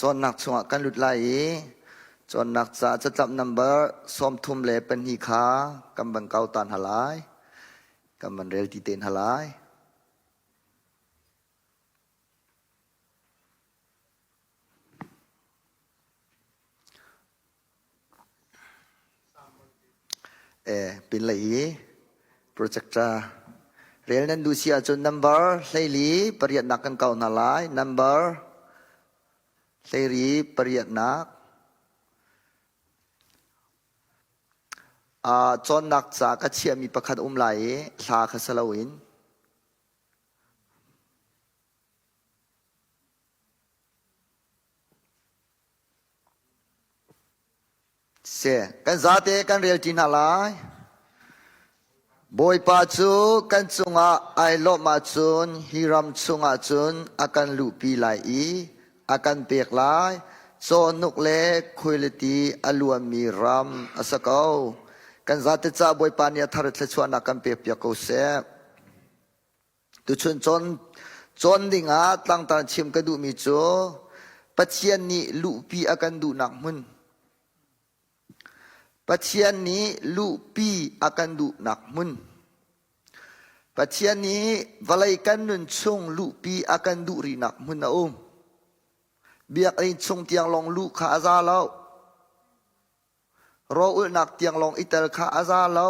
Cawnnak chungah kan lut lai i cawnnak ca catlap number 32 kha kan van kau ta hna lai. Kan van rel ti te hna lai. Pinlei i projector rel nan duh si ahcun number hleili pariatnak kan kau hna lai. Number hleiri pariatnak. Cawnnak ca ka chiahmi pakhat um lai i hla kha si loin. Si, kan zate kan rel ṭi hna lai. Bawipa cu kan cungah ai lawmh ahcun hi ram chungah cun a kan luhpi lai i a kan pek lai. Cawhnuk le khuailiti a luanmi ram a si ko. Kan zate ca Bawipa nih a thar thluachuahnak kan pekpiak ko seh. Tuchun cawn, cawn dingah tlangtar chim ka duhmi cu Pathian nih luhpi a kan duhnak hmun. Pathian nih luhpi a kan duhnak hmun. Pathian nih vawlei kan nun chung luhpi a kan duh rihnak hmun a um. Biakinn chung tiang lawng luh kha a za lo. Rawlulhnak tiang lawng i tel kha a za lo.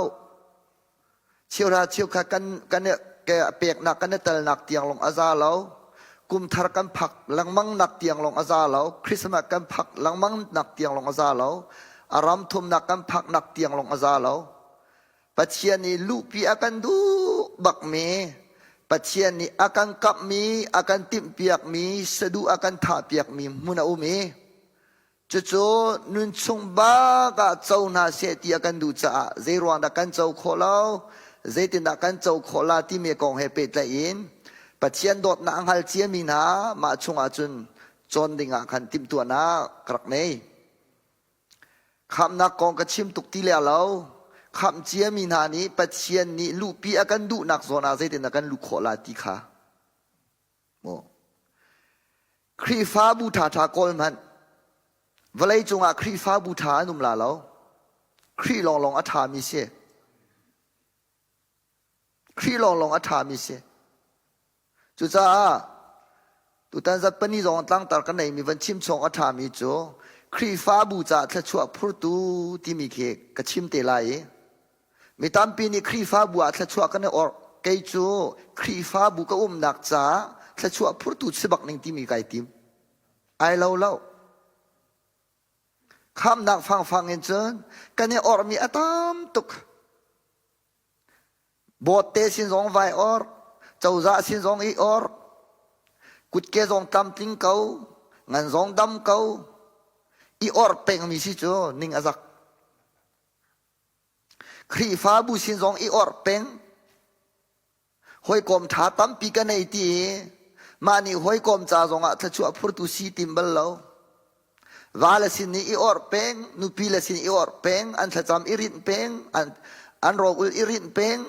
Cheuhra cheukhat kan kan peknak kan i telnak tiang lawng a za lo. Kum thar kan phak lengmang nak tiang lawng a za lo. Christmas kan phak lengmang nak tiang lawng a za lo. A ram thumnak kan phak nak tiang lawng a za lo. Pathian nih luhpi a kan duh bakmi, Pathian nih a kan kamhmi, a kan timhpiakmi, saduh a kan thahpiakmi hmun a um i Cucu nunchung bak ah co hna seh ti a kan duh caah zeiruang dah kan co khawh lo, zeitindah kan co khawh la timi kong he pehtlaih in Pathian dawtnak a hngal ciami hna mah chungah cun cawn dingah khan timhtuahnak ka rak nei. Khamhnak kong ka chim tuk ti le lo. Khamh ciami hna nih Pathian nih luhpi a kan duhnak zawn ah zeitindah kan luh khawh la ti kha. Maw? Khrihfabu ṭhaṭha kawl hmanh. Vawleicung ah Khrihfabu ṭha an um la lo. Khrih lawnglawng a ṭhami si. Khrih lawnglawng a ṭhami si. Cucaah tutan zatpani zong tlangtar ka neimi van chim chawng a ṭhami cu Khrihfabu caah thluachuah phurtu timi khi ka chim te lai i Mi tampi nih Khrihfabu ah thluachuah kan i orh. Kei cu Khrihfabu ka umnak caah thluachuah phurtu si bak ning timi kai tim. Ai lo lo. Khamnak fangfang in cun kan i orhmi a tam tuk. Bawtte sin zong vai orh, cozah sin zong i orh, kutke zong tlamtling ko, ngan zong dam ko. I orh pengmi si cu ning a zak. Khrihfabu sin zong i orh peng. Hawikom ṭha tampi ka nei ti i mah nih hawikom ca zongah thluachuah phurtu si tim bal lo. Va le sin nih i orh peng, nupi le sin i orh peng, an thlacam i rinh peng, an, an rawlul i rinh peng,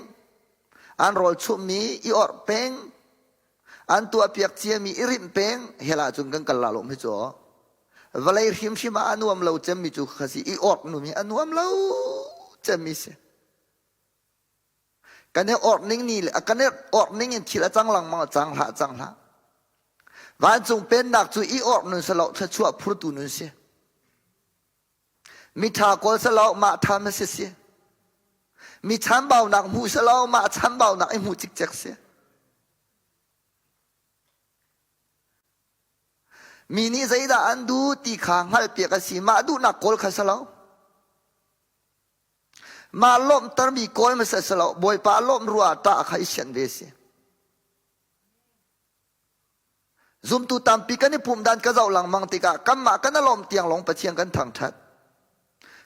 an rawl chumhmi i orh peng, an tuahpiak ciami i rinh peng, hell ah cun kan kal la lawm hi cu. Vawlei hrimhrim ah a nuam lo cemmi cu kha si i orh num hi a nuam lo cemmi si. Kan i orh ning ni le kan i orh ning in thil a cang lengmang cang hlah cang hlah. Vancung pennak cu i orh nun si lo thluachuah phurtu nun si. Miṭha kawl si lo mah ṭha ma si si. Mi chambaunak hmu si lo mah chambaunak i hmuh cikcek si. Mi nih zeidah an duh ti kha hngalhpiak a si. Mah duhnak kawl kha si lo. Mah lawmhtermi kawl hmasa si lo. Bawipa lawmh ruah ah ṭah kha i sianh ve si. Zumtu tampi kan i pumh dan ka zoh lengmang tikah kanmah kan i lawmh tiang lawng Pathian kan thangṭhat.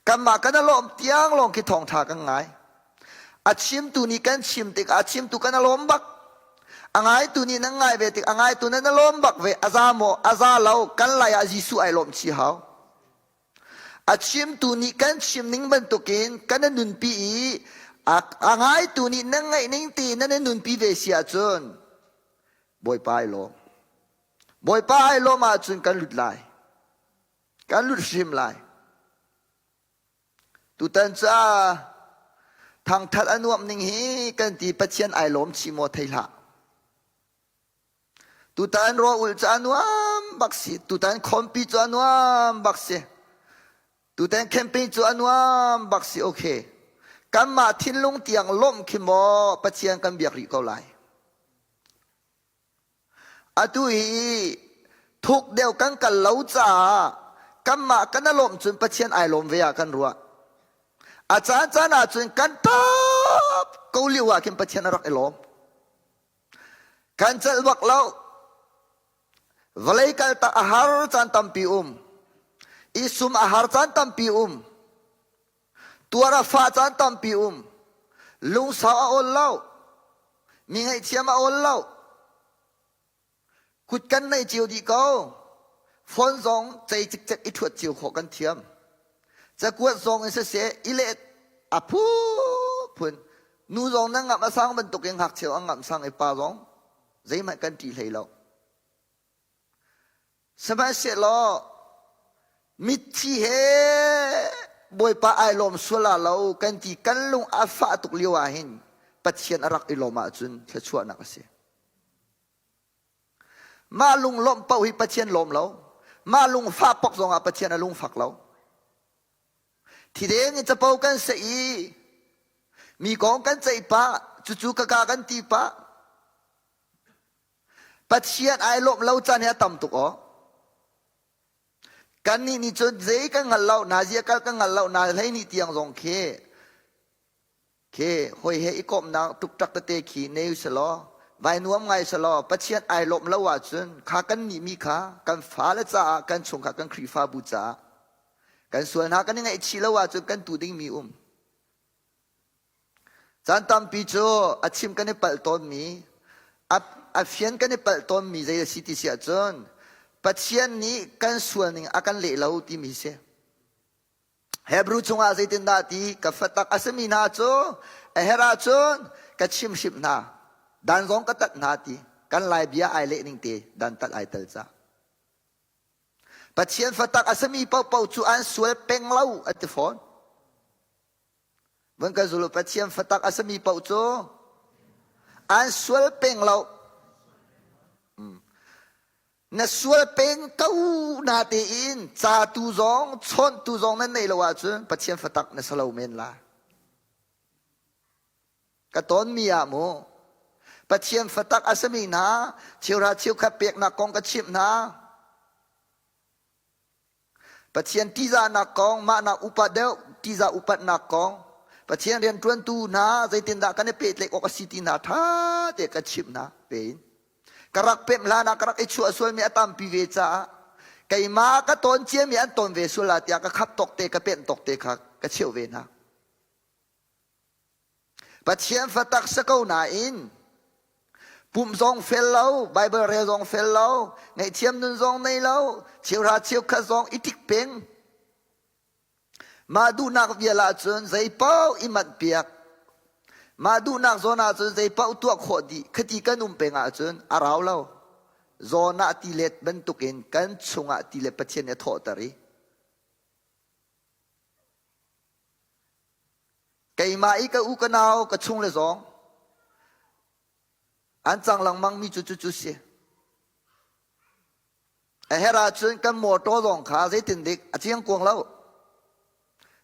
Kanmah kan i lawmh tiang lawng khi thawngṭha kan ngai. A chimtu nih kan chim tikah a chimtu kan i lawm bak. A ngaitu nih nan ngai ve tik a ngaitu nan i lawm bak ve. A za maw? A za lo. Kan lai ah Jesuh ai lawm chih hau. A chimtu nih kan chim ning bantukin kan i nunpi i a ngaitu nih nan ngaih ning ti nan i nunpi ve si ahcun Bawipa ai lawm. Bawipa ai lawm ahcun kan lut lai. Kan lut hrim lai. Tutan ca thangthat a nuamh ning hi kan ti Pathian ai lawm chih maw thei hlah. Tutan rawl cu a nuam bak si. Tutan khawmpi cu a nuam bak si. Tutan campaign cu a nuam bak si. Okay. Kanmah thinlung tiang lawmh khi maw Pathian kan biak rih ko lai. Atu hi thuk deuh kan kal lo caah kanmah kan i lawmh cun Pathian ai lawm ve ah kan ruah. A caan caan ahcun kan tap ko lio ah khin Pathian a rak i lawm. Kan celh bak lo. Vawlei kal tak a har caan tampi um. I sum a har caan tampi um. Tuar a fah caan tampi um. Lungsau a awl lo. Mi ngaihthiam a awl lo. Kut kan nei cio dih ko. Phone zong cei cikcek i ṭhuat cio khawh kan thiam. Cakuat zong in siseh i let a phunphun. Nu zong nan ngamh a sang bantukin ngakchia an ngamh sang i pa zong zeihmanh kan ṭih hlei lo. Sihmanhsehlaw mitthi he Bawipa ai lawm sual ah lo kan ti kan lung a fah tuk lio ah hin Pathian a rak i lawm ahcun thluachuahnak a si. Mah lunglawmh paoh hi Pathian lawm lo. Mah lungfah pok zongah Pathian a lungfak lo. Thideng in capo kan seh i mi kong kan ceih pah, cucu ka ka kan ti pah. Pathian ai lawmh lo caan hi a tam tuk aw. Kannih nih cun zei kan hngal lo, nazia kal kan hngal lo, na hlei ni tiang zong khi Khi hawi he i kawmhnak tuktak tete khi nei selaw, vai nuam ngai selaw, Pathian ai lawmh lo ahcun kha kan nih mi kha kan fale caah, kan chungkhar, kan Khrihfabu caah kan sual hna kan i ngaihchih lo ahcun kan tu dingmi um. Caan tampi cu a chim kan i palh tawnmi, a, a fian kan i palh tawnmi zei a si ti si ahcun Pathian nih kan sual ning a kan leh lo timi si. Hebrew chungah zeitindah ti ka fatak a simi hna cu a herh ahcun ka chimhrimh hna dan zong ka tat hna ti kan lai bia ai leh ning te dan tat ai tel ca Pathian fatak a simi paohpaoh cu an sual peng lo a ti fawn Van ka zul Pathian fatak a simi paoh cu an sual peng lo Na sual peng ko na tein ca tu zong chawnhtu zong nan neih lo ahcun Pathian fatak na si lo men la. Ka tawnmi ah mu Pathian fatak a simi hna cheuhra cheukhat peknak kong ka chimh hna. Pathian ṭihzahnak kong, mahnak upa deuh ṭihzah upatnak kong, Pathian rianṭuantu hna zeitindah kan i pehtlaih awk a si ti hna ṭha te ka chimh hna pein. Ka rak pemh hlan ah ka rak i chuah sualmi a tampi ve caah keimah ka tawn ciami an tawn ve sual la tiah ka khap tawk te ka pemh tawk te kha ka cheuh ve hna. Pathian fatak si ko nain pumh zong fel lo, Bible rel zong fel lo, ngaihthiam nun zong nei lo, cheuhra cheukhat zong i tik peng. Mah duhnak vial ahcun zeipaoh i manh piak. Mah duhnak zawn ahcun zeipaoh tuah khawh dih. Khati kan um peng ahcun a rau lo. Zawn ah tilet bantukin kan chungah tilet Pathian nih a thawhter i Keimah i ka u ka nau ka chung le zong an cang lengmang mi cu cucu si. A herh ahcun kan motor zong kha zeitin dik a chiang kuang lo.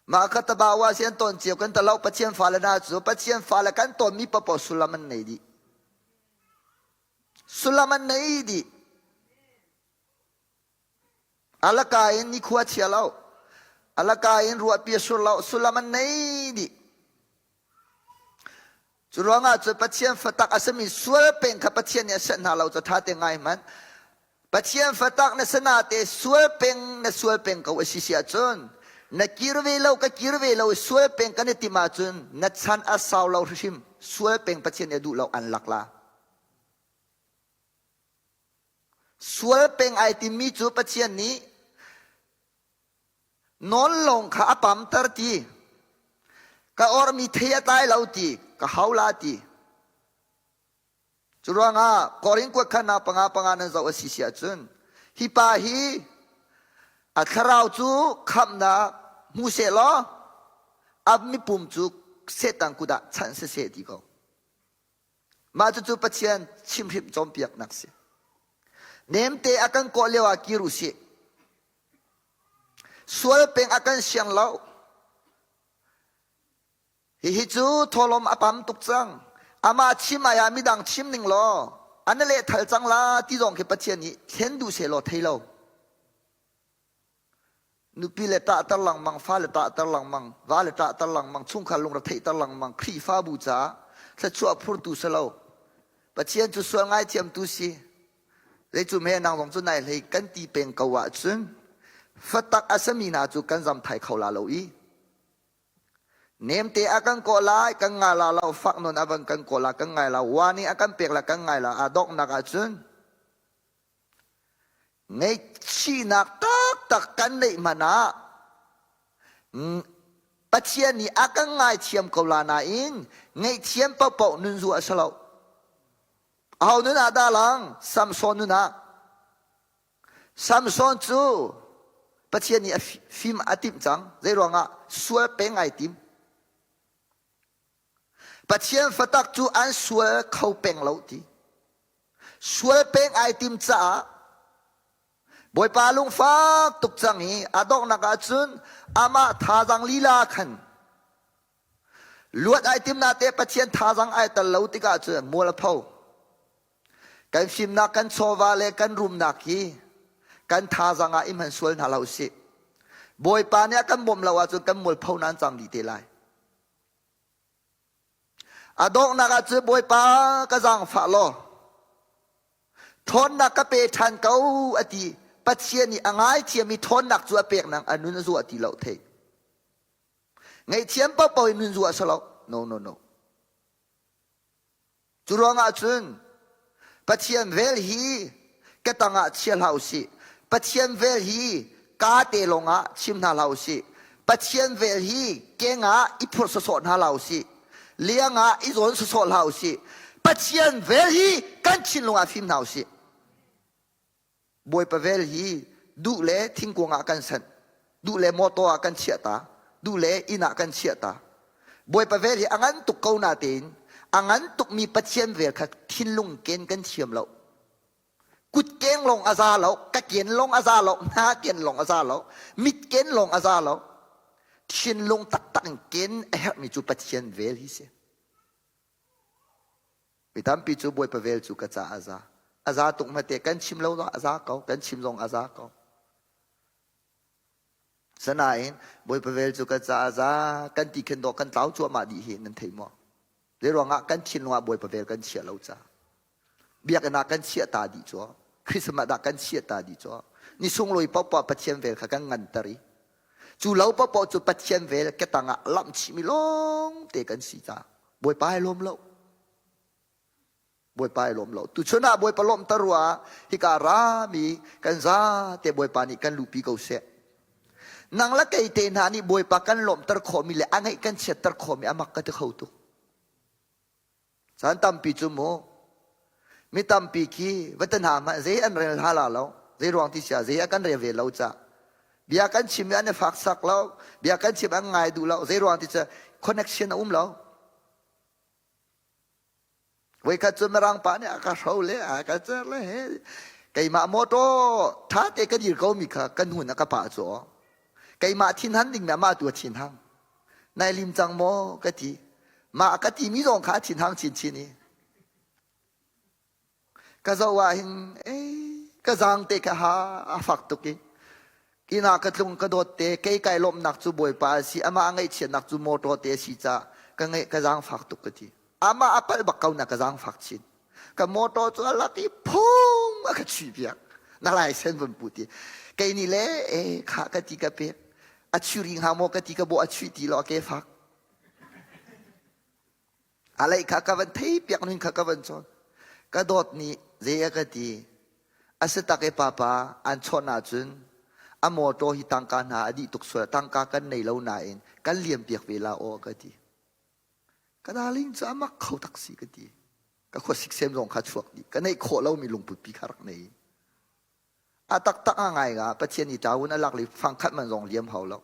Mah kha tabawa si an ton cio kan talo Pathian fale hna cu Pathian fale kan tonmi paohpaoh sullam an nei dih. Sullam an nei dih. Alaka in nikhua chia lo. Alaka in ruahpi a sur lo. Sullam an nei dih. Cu ruangah cun Pathian fatak a simi sual peng kha Pathian nih a senh hna lo cu ṭha te ngai hmanh. Pathian fatak na sana te sual peng na sual peng ko a si si ahcun na kir ve lo ka kir ve lo sual peng kan i tim ahcun na chan a sau lo hrimhrim sual peng Pathian nih a duh lo an lak la. Sual peng ai timmi cu Pathian nih nawl lawng kha a pamter ti. Ka ormi thei a tlai lo ti, ka hau la ti. Cu ruangah Korin kuat khan panga panga nan zoh a si si ahcun hi pa hi A thlarau cu khamhnak hmu seh law a mipum cu Satan kut ah chanh siseh ti ko. Mah cucu Pathian chimhrimh cawnpiaknak si. Nemte a kan kawh lio ah kir u sih. Sual peng a kan siang lo. Hihi cu thawlawm a pam tuk cang. Amah chim ai ah midang chim ning law an leh thal cang la ti zong khi Pathian nih thlen duh seh law thei lo. Nupi le ṭahter lengmang, fale ṭahter lengmang, vale ṭahter lengmang, chungkhar lungre theihter lengmang, Khrihfabu caah thluachuah phurtu si lo. Pathian cu sual ngaithiamtu si. Zeicu me nang zong cu nai hlei kan ti peng ko ahcun fatak a sami hna cu kan zam thai kho la lo i Nemte a kan kawh lai, kan ngai la lo, fak nawn a van kan kawh la, kan ngai la, wa nih a kan pek la, kan ngai la, a donghnak ahcun ngaihchihnak taktak kan neih hmanh ah Pathian nih a kan ngaithiam ko la nain ngaihthiam paohpaoh nun zu a si lo. Aho nun ah dah lang? Samson nun ah. Samson cu Pathian nih a fim a timh cang. Zeiruangah sual peng ai tim. Pathian fatak cu an sual kho peng lo ti. Sual peng ai tim caah Bawipa lungfak tuk cang i a donghnak ahcun amah thazaang lila khan luat ai tim nate Pathian thazaang ai tel lo tikah cun mual a pho. Kan fimnak, kan chawva le kan rumnak hi kan thazaang ah i hman sual hna hlah usih. Bawipa nih a kan bawmh lo ahcun kan mualpho nan cang dih te lai. A donghnak ah cun Bawipa ka zaangfah law ṭhawnnak ka pe ṭhan ko a ti. Pathian nih a ngaithiam i ṭhawnnak cu a pek nang a nun a zuah ti lo thei. Ngaihthiam paohpaoh in nun zuah a si lo. No, no, no. Cu ruangah cun Pathian vel hi ka tangah chia hlah usih. Pathian vel hi ka te lawngah chim hna hlah usih. Pathian vel hi keng ah i phurh sawsawh hna hlah usih. Liang ah i zawn sawsawh hlah usih. Pathian vel hi kan thinlung ah fim hna usih. Bawipa vel hi duh le thingkung ah kan sanh, duh le mawtaw ah kan chiah ta, duh le inn ah kan chiah ta. Bawipa vel hi a ngan tuk ko natein a ngan tukmi Pathian vel kha thinlung ken kan thiam lo. Kut keng lawng a za lo, ka ken lawng a za lo, hna ken lawng a za lo, mit ken lawng a za lo. Thinlung taktak in ken a herhmi cu Pathian vel hi si. Mi tampi cu Bawipa vel cu ka caah a za. A za tuk hmate kan chim lo zong a za ko, kan chim zong a za ko. Sanain Bawipa vel cu ka caah a za kan ti khin dawh kan tlau cuahmah dih hi nan thei maw? Zei ruangah kan thinlung ah Bawipa vel kan chiah lo ca. Biakinn ah kan chiah ta dih cu. Christmas ah kan chiah ta dih cu. Ni sunglawi paohpaoh Pathian vel kha kan nganter i cu lo paohpaoh cu Pathian vel ke tangah lamh chihmi lawng te kan si ca. Bawipa ai lawm lo. Bawipa ai lawm lo. Tuchun ah Bawipa lawmhter ruah hika rami kan zate Bawipa nih kan luhpi ko seh. Nang le kei te hna nih Bawipa kan lawmhter khawhmi le a ngeih kan chiatter khawhmi a mak ka ti kho tuk. Caan tampi cu mu mi tampi khi va te hna hmanh zei an rel hna la lo. Zei ruang ti sia zei a kan rel ve lo ca. Bia kan chim i an i fak sak lo. Bia kan chim an ngai duh lo. Zei ruang ti sia connection a um lo. Voikhat cu Mirang pa nih a ka hro le a ka cer le he keimah motor ṭha te ka dir ko mi kha ka nun a ka pah cu keimah thinhan ding mi amah tu a thinhang nai lim cang maw ka ti mah ka ti mi zong kha a thinhang chinchin i ka zoh ah hin ei ka zaang te kha ha a fak tuk i inn ah ka tlung ka dawt te kei kai lawmhnak cu bawipa a si amah a ngaihchiatnak cu motor te a si caah ka ngaih ka zaangfak tuk ka ti amah a palh bak ko na ka zaangfak chin ka motor cu a lak i phung a ka chuih piak na laisen vun pu ti kei nih le e kha ka ti ka pek a churi hnga maw ka ti ka bawh a chuih ti lo a ke fak A leih kha ka van thei piak nun kha ka van cawn. Ka dawt nih zei a ka ti. A si tak e papa an chawnh ahcun a mawtaw hi tangka hna a dih tuk sual tangka kan nei lo nain kan liam piak ve la aw ka ti. Ka darling cu a mak kho tak si ka ti. Ka khuasik sem zong kha chuak dih. Ka neih khawh lomi lungput pi kha rak nei. A taktak a ngai nga Pathian i ṭawun a lak li fangkhat man zong liam hau lo.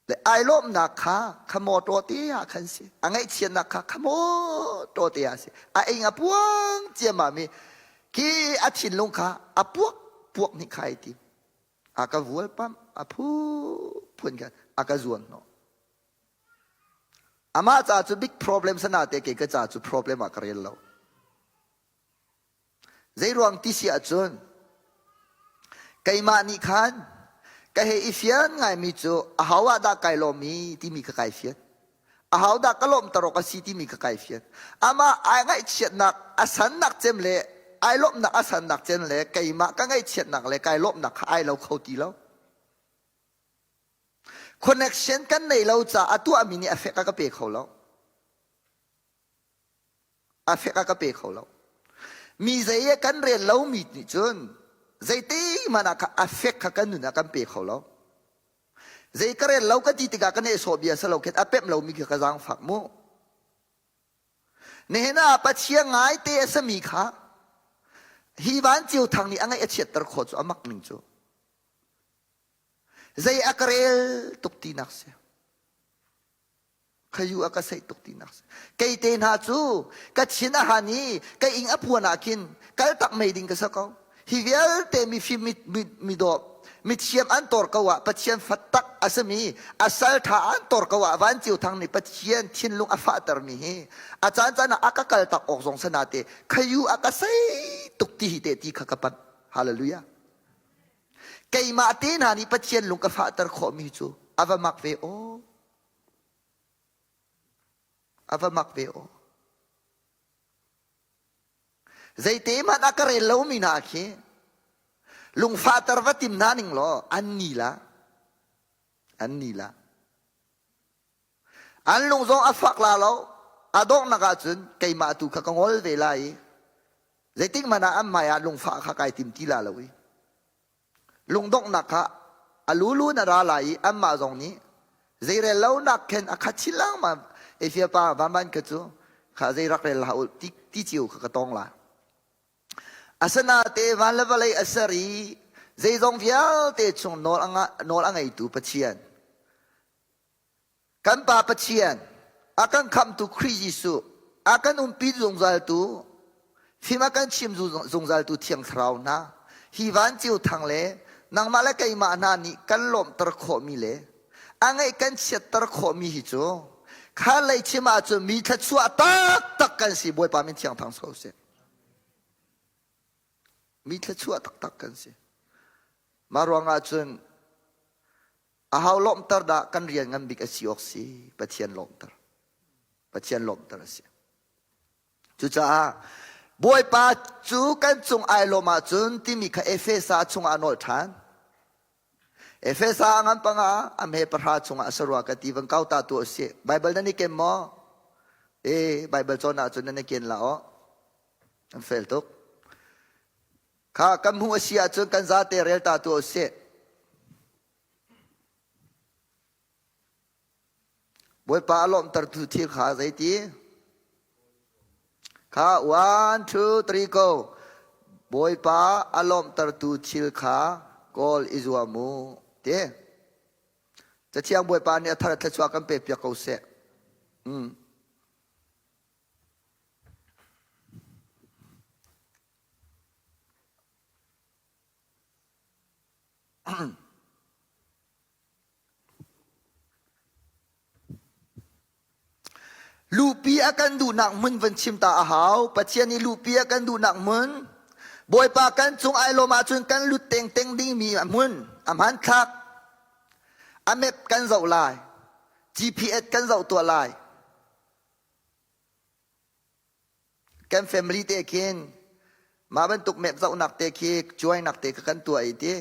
Le ai lawmnak kha kha mawṭaw te ah khan si. A ngaihchiatnak kha kha mawṭaw te ah si. A ing a puang ciammam i khi a thinlung kha a puak puak nih kha ai tim. A ka vual pam a phu phun khan a ka zuan hnawh. Amah ca cu big problem sana te kei ka ca cu problem ah ka rel lo. Zeiruang ti si ahcun keimah nih khan ka hei i fian ngaimi cu aho ah dah kai lawm i timi kha kai fian. Aho dah ka lawmhter awk a si timi kha kai fian. Amah ai ngaihchiatnak a sannak cem le ai lawmhnak a sannak cem le keimah ka ngaihchiatnak le kai lawmhnak kha ai lo kho ti lo. Connection kan nei lo caah a tuahmi nih a fek a ka pe kho lo. A fek a ka pe kho lo. Mi zei i kan rel lomi nih cun zeiti hmanh ah kha a fek kha kan nun ah kan pe kho lo. Zei ka rel lo ka ti tikah ka nehsawh bia si lo khin a pemh lomi kha ka zaangfak mu. Nihin ah Pathian ngaite a sami kha hi van cio thang nih a ngaih a chiatter khawh cu a mak ning cu. Zei a ka rel tuk tinak si. Khayu a ka seih tuk tinak si. Kei te hna cu ka chin a han i ka ing a puan ah khin kal tak mei ding ka sa ko. Hi vialte mifim mi, mi, mi dawh mithiam an tor ko ah Pathian fattak a simi a sal tha an tor ko ah van cio thang nih Pathian thinlung a fahter mi hi a caan caan ah a ka kal tak awk zong sana te khayu a ka sei tuk ti hi te ti kha ka pan hallelujah keimah te hna nih Pathian lung ka fahter khawh mi cu a va mak ve aw A va mak ve aw. Zeite hmanh a ka rel lomi hna khi lungfahter va tim hna ning law an ni la. An ni la. An lung zong a fak la lo. A donghnak ahcun keimah tu kha ka ngol ve lai i zeitik hmanh ah an hmai ah lungfah kha kai tim ti la lo i Lungdonghnak kha a lulu na ra lai i anmah zong nih zeirel lonak khin a khat chin lengmang. Efia pa vanvan kha cu kha zei rak rel hlah u ti, ti cio kha ka tong lai. Asanate van le vawlei a ser i zeizong vialte chung nawl a, nawl a ngeitu Pathian Kan Pa Pathian, a kan khamhtu Khrih Jesuh, a kan umpi zungzaltu, fim a kan chim zungzaltu Thiang Thlarau hna, hi van ceu thang le nangmah le keimah hna nih kan lawmhter khawhmi le a ngeih kan chiatter khawhmi hi cu kha lei chim ahcun mi thluachuah taktak kan si Bawipa min thiang thang so seh. Mi thluachuah taktak kan si. Mah ruangah cun Aho lawmhter dah kan rian ngan bik a si awk si? Pathian lawmhter. Pathian lawmhter a si. Cucaah Bawipa cu kan cung ai lawm ahcun timi kha Efesa chungah a nawl ṭhan. Efesa ngan panga a hme pahra chungah a sarua ka ti van kau ta tu a si. Bible nan i ken maw? E Bible cawn ahcun nan i ken la aw. An fel tuk. Kha kan hmuh a si ahcun kan zate rel ta tu a si. Bawipa a lawmhtertu thil kha zeiti? Kha one, two, three, go. Bawipa a lawmhtertu thil kha kawl i zuam u. Ti. Cathiang Bawipa nih a thar thluachuah kan pek piak ko seh. Mm. Luhpi a kan duhnak hmun van chim ta a hau. Pathian nih luhpi a kan duhnak hmun. Bawipa kan cung ai lawm ahcun kan lut tengteng dingmi a hmun, a hmanthlak, a map kan zoh lai. GPS kan zoh tuah lai. Kan family te khin mah bantuk map zohnak te khi cuainak te kha kan tuah i ti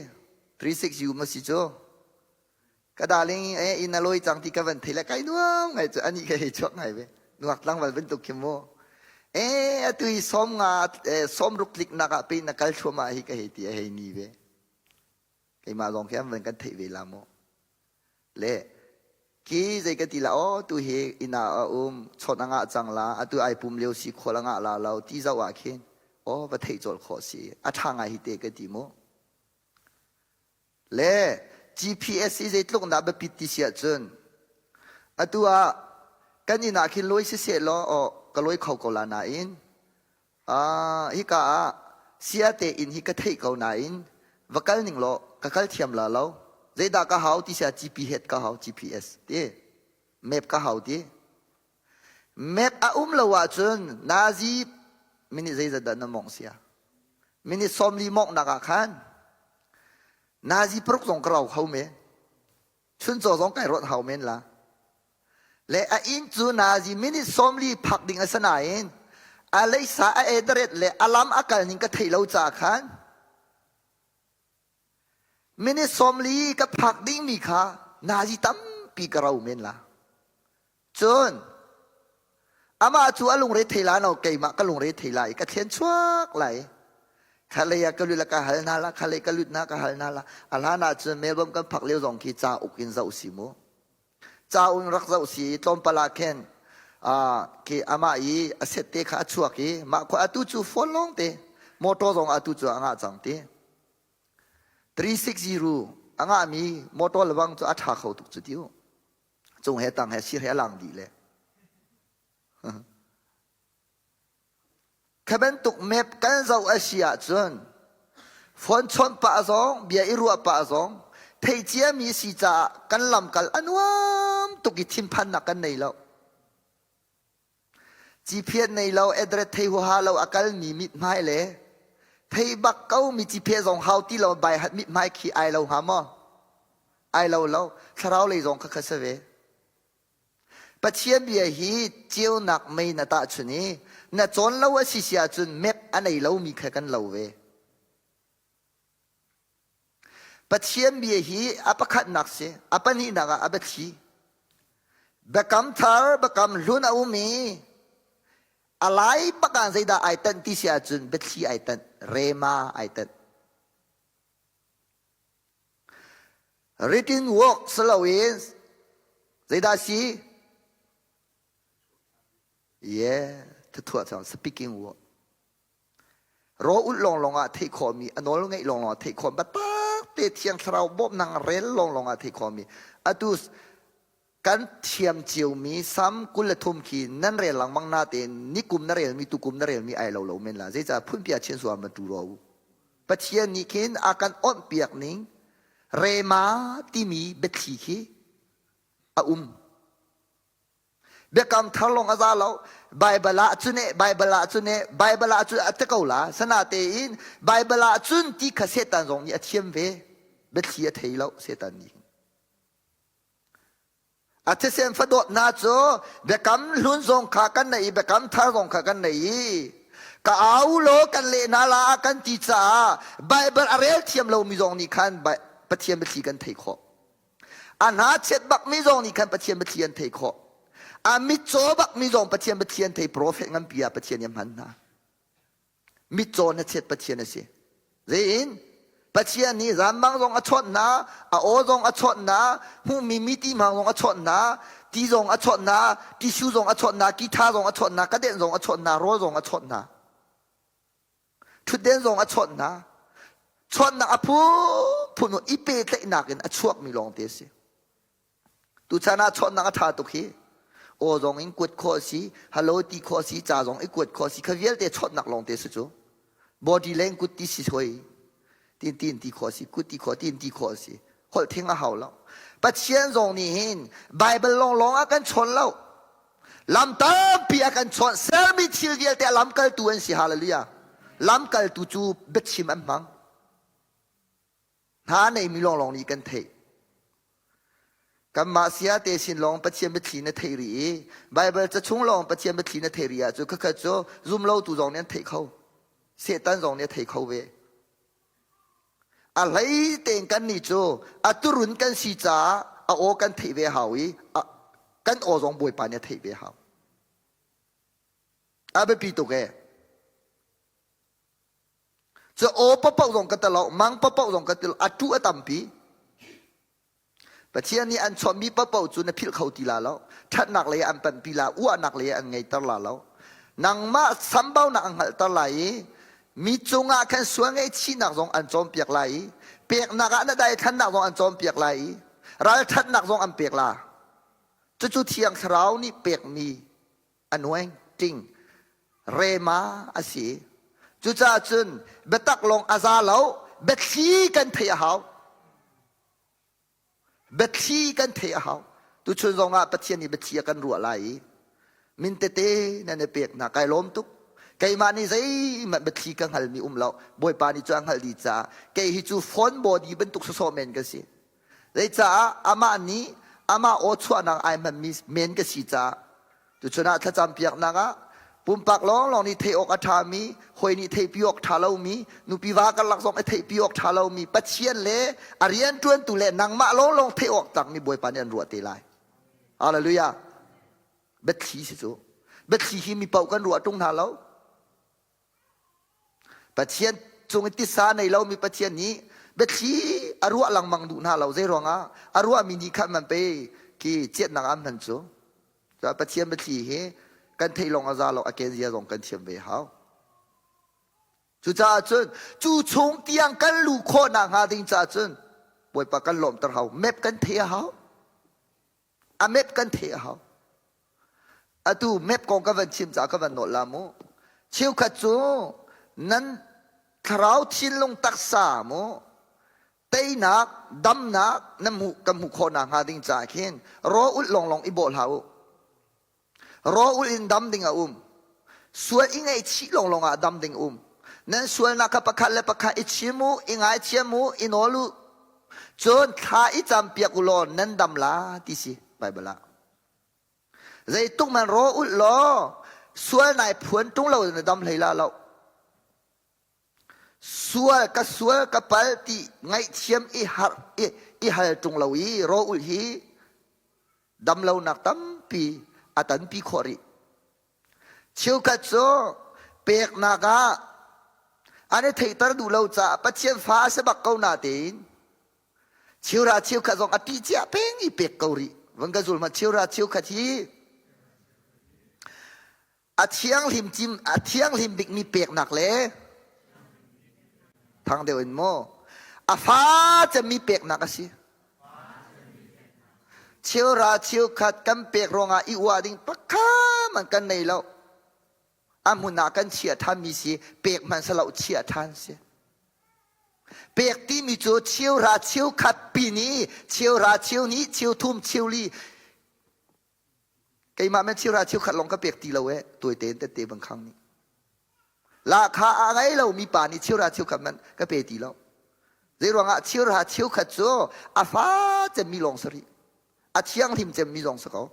36 U ma si cu ka darling eh inn a lawi cang ti ka van thei le kai nuam ngai cu ani ka hei chuak ngai ve nuak tlangval bantuk khi mu eh atu hi som nga som ruk tlik nak ah pe na kal thluahmah hi ka hei ti a hei ni ve keimah zong khi an van kan theih ve la mu le. Khi zei ka ti la aw tu hi inn ah a um chawnh a ngah cang la atu ai pum lio si khual a ngah la lo ti zoh ah khin aw va theih colh khawh si a ṭha ngai hi te ka ti mu. Le GPS hi zeitluk dah biapit ti si ahcun atu ah kan inn ah khin lawi siseh law aw ka lawi kho ko la nain Ah, hika ah siate inn hi ka theih ko nain va kal ning law ka kal thiam la lo. Zeidah ka hau ti sia GPS ka hau GPS ti. Map ka hau ti. Map a um lo ahcun nazi minute zeizat dah na mongh sia. Minute 40 mongh nak ah khan nazi paruk zong ka rau kho men. Chuncaw zong kai ruat hau men la. Le a inn cu nazi minute 40 phak ding a si nain a leisa a ederet le a lam a kal ning ka theih lo caah khan minute 40 ka phak dingmi kha nazi tampi ka rau men la. Cun amah cu a lungre thei la no keimah ka lungre thei lai ka thlen chuak lai. Khalei ah ka lut la ka hal hna la khalei ka lut na ka hal hna la a hlan ah cun Melbourne kan phak lio zong khi ca uk in zoh si mu. Ca in rak zoh si tlawmpal ah khin khi amah i a set te kha a chuak i mah khua atu cu phone lawng te motor zong atu cu a ngah cang ti. 360 a ngahmi motor lebang cu a ṭha kho tuk cu ti u. Cung he tang he sir he a lang dih le. Kha bantuk map kan zoh a si ahcun phone chawnh pah zong bia i ruah pah zong theih ciami si caah kan lamkal a nuam tuk i thinphannak kan nei lo. Ciphiat nei lo address thei huaha lo a kalmi mithmai le thei bak ko mi ciphiat zong hau ti lo bai hat mithmai khi ai lo hnga maw? Ai lo lo. Thlarau lei zong kha kha si ve. Pathian bia hi ceunak mei na tahchun i na cawn lo a si si ahcun map a nei lomi kha kan lo ve. Pathian bia hi a pakhatnak si, a pahnihnak ah a biathli. Biakam thar, biakam hlun a um i a lai bak ah zeidah ai tanh ti si ahcun biathli ai tanh, rema ai tanh. Written work si loin zeidah si? Yeah, thathuah cang, speaking work. Raw ulh lawnglawng ah theih khawhmi, a nawl ngeih lawnglawng ah theih khawh, biatak te Thiang Thlarau bawmhnak rel lawnglawng ah theih khawhmi. Atu kan thiam ciomi Salm 23 khi nan rel lengmang natein nikum na relmi tukum na relmi ai lo lo men la. Zeicah phunpia chin suam ma tu ro u. Pathian nih khin a kan awnh piak ning rema timi biathli khi a um. Biakam thar lawng a za lo. Baibal ah cun eh, Baibal ah cun eh, Baibal ah cun a ti ko la. Sanatein Baibal ah cun ti kha Satan zong nih a thiam ve. Biathli a thei lo Satan nih. A thisen fadawt hna cu biakam hlun zong kha kan nei i biakam thar zong kha kan nei i ka au law kan leh hna la kan ti caah Baibal a rel thiam lomi zong nih khan Pathian biathli kan thei khawh. A hna-chiat bakmi zong nih khan Pathian biathli an theih khawh. A mitcaw bakmi zong Pathian biathli an thei. Profet nganpi ah Pathian nih a hman hna. Mitcaw hnachiat Pathian a si. Zein? Pathian nih zanmang zong a chawnh hna, a aw zong a chawnh hna, hmuhmi miti hmang zong a chawnh hna, ti zong a chawnh hna, tissue zong a chawnh hna, kitha zong a chawnh hna, kadenh zong a chawnh hna, rawl zong a chawnh hna. Ṭhutden zong a chawnh hna. Chawnhnak a phunphun i pehtlaihnak in a chuakmi lawngte a si. Tuchan ah chawnhnak a ṭha tuk hi. Aw zong in kuat khawh a si, hello ti khawh a si, ca zong i kuat khawh a si. Kha vialte chawnhnak lawngte a si cu. Body language ti si hoi. Tin tin ti khawh a si, kut ti khawh, tin ti khawh a si. Holh thing a hau lo. Pathian zong nih hin Bible lawnglawng ah kan chawn lo. Lam tampi a kan chawnh. Sermi thil vialte a lamkaltu an si. Hallelujah. Lamkaltu cu biachim an hmang. Hna neimi lawnglawng nih kan theih. Kanmah sia te sin lawng Pathian biathli na theih rih i Baibal ca chung lawng Pathian biathli na theih rih ahcun khakhat cu zumlotu zong nih an theih kho. Satan zong nih a thei kho ve. A hlei tein kannih cu a turun kan si caah a aw kan theih ve hau i kan aw zong Bawipa nih a theih ve hau. A biapi tuk ee. Cu aw paohpaoh zong ka telo, mang paohpaoh zong ka telo, a tu a tampi. Pathian nih an chawnhmi paohpaoh cu na philh kho ti la lo. Ṭhatnak lei ah an panhpi la, uahnak lei ah an ngeiter la lo. Nangmah sambaunak an hngalhter lai i mi cungah khan sual ngaihchihnak zong an cawnpiak lai i peknak ah na daithlannak zong an cawnpiak lai i ralṭhatnak zong an pek la. Cucu Thiang Thlarau nih pekmi anointing rema a si. Cucaah cun biatak lawng a za lo, biathli kan theih a hau. Biathli kan theih a hau. Tuchun zongah Pathian nih biathli a kan ruah lai i min tete nan i pek hna kai lawm tuk. Keimah nih zeihmanh biathli ka hngalmi um lo. Bawipa nih cu a hngalh dih caah kei hi cu phone body bantuk sawsawh men ka si. Zeicaah amah nih amah aw chuahnak ai hmanmi men ka si caah Tuchun ah thlacam piaknak ah pumpak lawnglawng nih theih awk a ṭhami, hawi nih theihpi awk ṭha lomi, nupi va karlak zong i theihpi awk ṭha lomi, Pathian le a rianṭuantu le nangmah lawnglawng theih awk tlakmi Bawipa nih an ruah te lai. Hallelujah. Biathli si cu. Biathli hi mi paoh kan ruah ṭung hna lo. Pathian cung i tisa nei lomi Pathian nih biathli a ruah lengmang duh hna lo. Zei ruangah? A ruahmi nih khan man pe ki chiatnak ah an hman cu. Cuah Pathian biathli hi kan theih lawng a za lo, a kenzia zong kan thiam ve hau. Cucaah cun cu chung tiang kan luh khawh nakhnga ding caah cun Bawipa kan lawmter hau. Map kan theih a hau. A map kan theih a hau. Atu map kong ka van chim caah ka van nawl la mu. Cheukhat cu nan thlarau thinlung taksa mu teinak damnak na hmuh kan hmuh khawh nakhnga ding caah khin raw ulh lawnglawng i bawh hlah u. Raw ulh in dam ding a um. Sual i ngaihchih lawnglawng ah dam ding um. Nan sualnak kha pakhat le pakhat i chim u, i ngaithiam u, i nawl u. Cun thla i campiak u law nan dam la ti si Baibal ah. Zeituk man raw ulh law sual nai phuan ṭung lo na dam hlei la lo. Sual ka sual ka pal ti ngaihthiam i har i, i hal ṭung lo i raw ulh hi damlonak tampi a tanpi khawh rih. Cheukhat cu peknak ah an i theihter duh lo caah Pathian fa a si bak ko natein cheura cheukhat zong a ṭih cia peng i pek ko rih. Van ka zul hmanh cheura cheukhat hi a thianghlim cim a thianghlim bikmi peknak le thang deuh in maw a fa cemmi peknak a si. Cheura cheukhat kan pek ruangah i uah ding pakhat man kan nei lo. A hmun ah kan chiah ṭhanmi si pek hmanh si lo chiah ṭhan si. Pek timi cu cheura cheukhat pin i cheura cheu nih cheu thum cheu li keimah men cheura cheukhat lawng ka pek ti lo eh tuai tein tette bang khang nih. Lahkhah a ngei lomi pa nih cheura cheukhat hmanh ka pe ti lo. Zeiruangah cheura cheukhat cu a fa cemmi lawng si rih. A thianghlim cemmi zong si ko.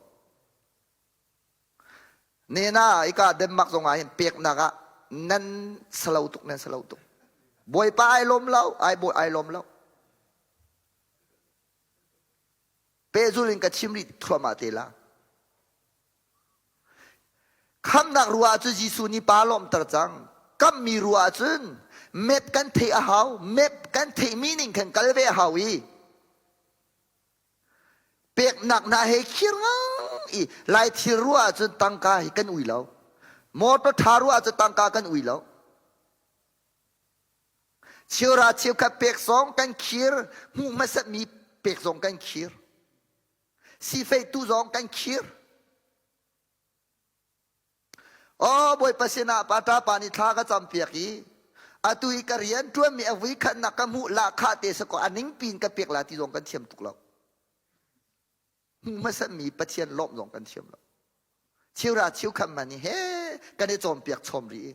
Nena ika Denmark zong ah hin peknak ah nan salo tuk nan salo tuk. Bawipa ai lawm lo, ai bawi ai lawm lo. Pehzul in ka chim rih thluahmah te la. Khamnak ruah cu Jesuh nih pa lawmter cang. Kamhmi ruah ahcun map kan theih a hau. Map kan theihmi ning khan kal ve a hau i peknak hna he khir ngang i lai thil ruah ahcun tangka hi kan ui lo. Motor ṭha ruah ahcun tangka kan ui lo. Cheura cheukhat pek zong kan khir, hmuh hmasatmi pek zong kan khir. Sifeihtu zong kan khir. Aw Bawipa sinah pa ṭapa nih thla ka campiak i atu i ka rian ṭuanmi a vui khatnak ka hmuh lahkhah te sakaw a ningpi in ka pek la ti zong kan thiam tuk lo. Hmuh hmasatmi Pathian lawmh zong kan thiam lo. Cheura cheukhat man hi he kan i cawnpiak chom rih i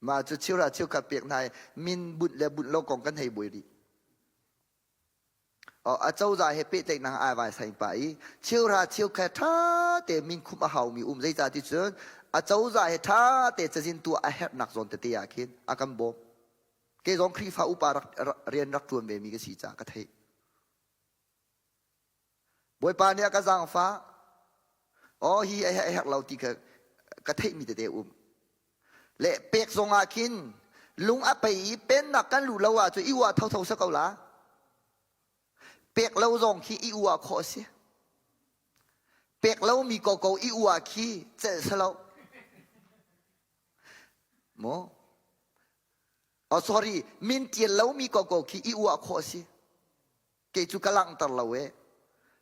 mah cu cheura cheukhat pek hna i min bunh le bunh lo kong kan hei buai rih. Acozah he pehtlaihnak ai vai saing pah i cheuhra cheukhat ṭha te min khumh a haumi um zeicah ti cun acozah he ṭha te cazin tuah a herhnak zawn tete ah khin a kan bawm. Kei zong Khrihfa upa rak, rian rak ṭuan vemi ka si caah ka theih. Bawipa nih a ka zaangfah. Aw hi a herh lo ti kha ka theihmi tete um. Le pek zong ah khin lung a pei i pennak kan luh lo ahcun i uah thotho sa ko la. Pek lo zong khi i uah khawh a si. Pek lomi koko i uah khi celh si lo. Maw? Oh sorry, min tial lomi koko khi i uah khawh a si. Kei cu ka langhter lo e.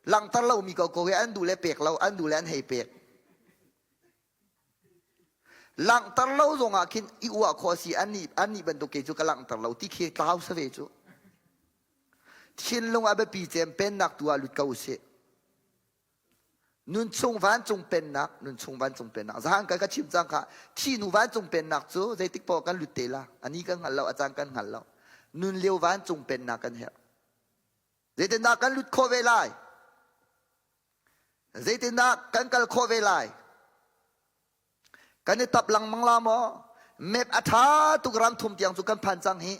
Langhter lomi koko he an duh le pek lo, an duh le an hei pek. Langhter lo zongah khin i uah khawh a si annih annih bantuk kei cu ka langhter lo ti khi tlau sa ve cu. Thinlung a biapi cem pennak tu ah lut ko usih. Nunchung vancung pennak, nunchung vancung pennak. Zahan kan ka chim cang kha thi nu vancung pennak cu zeitik poah kan lut te la. Ani kan hngal lo, a caan kan hngal lo. Nun lio vancung pennak kan herh. Zeitindah kan lut khawh ve lai? Zeitindah kan kal khawh ve lai? Kan i tap lengmang la maw? Map a ṭha tuk ram thum tiang cu kan phan cang hi.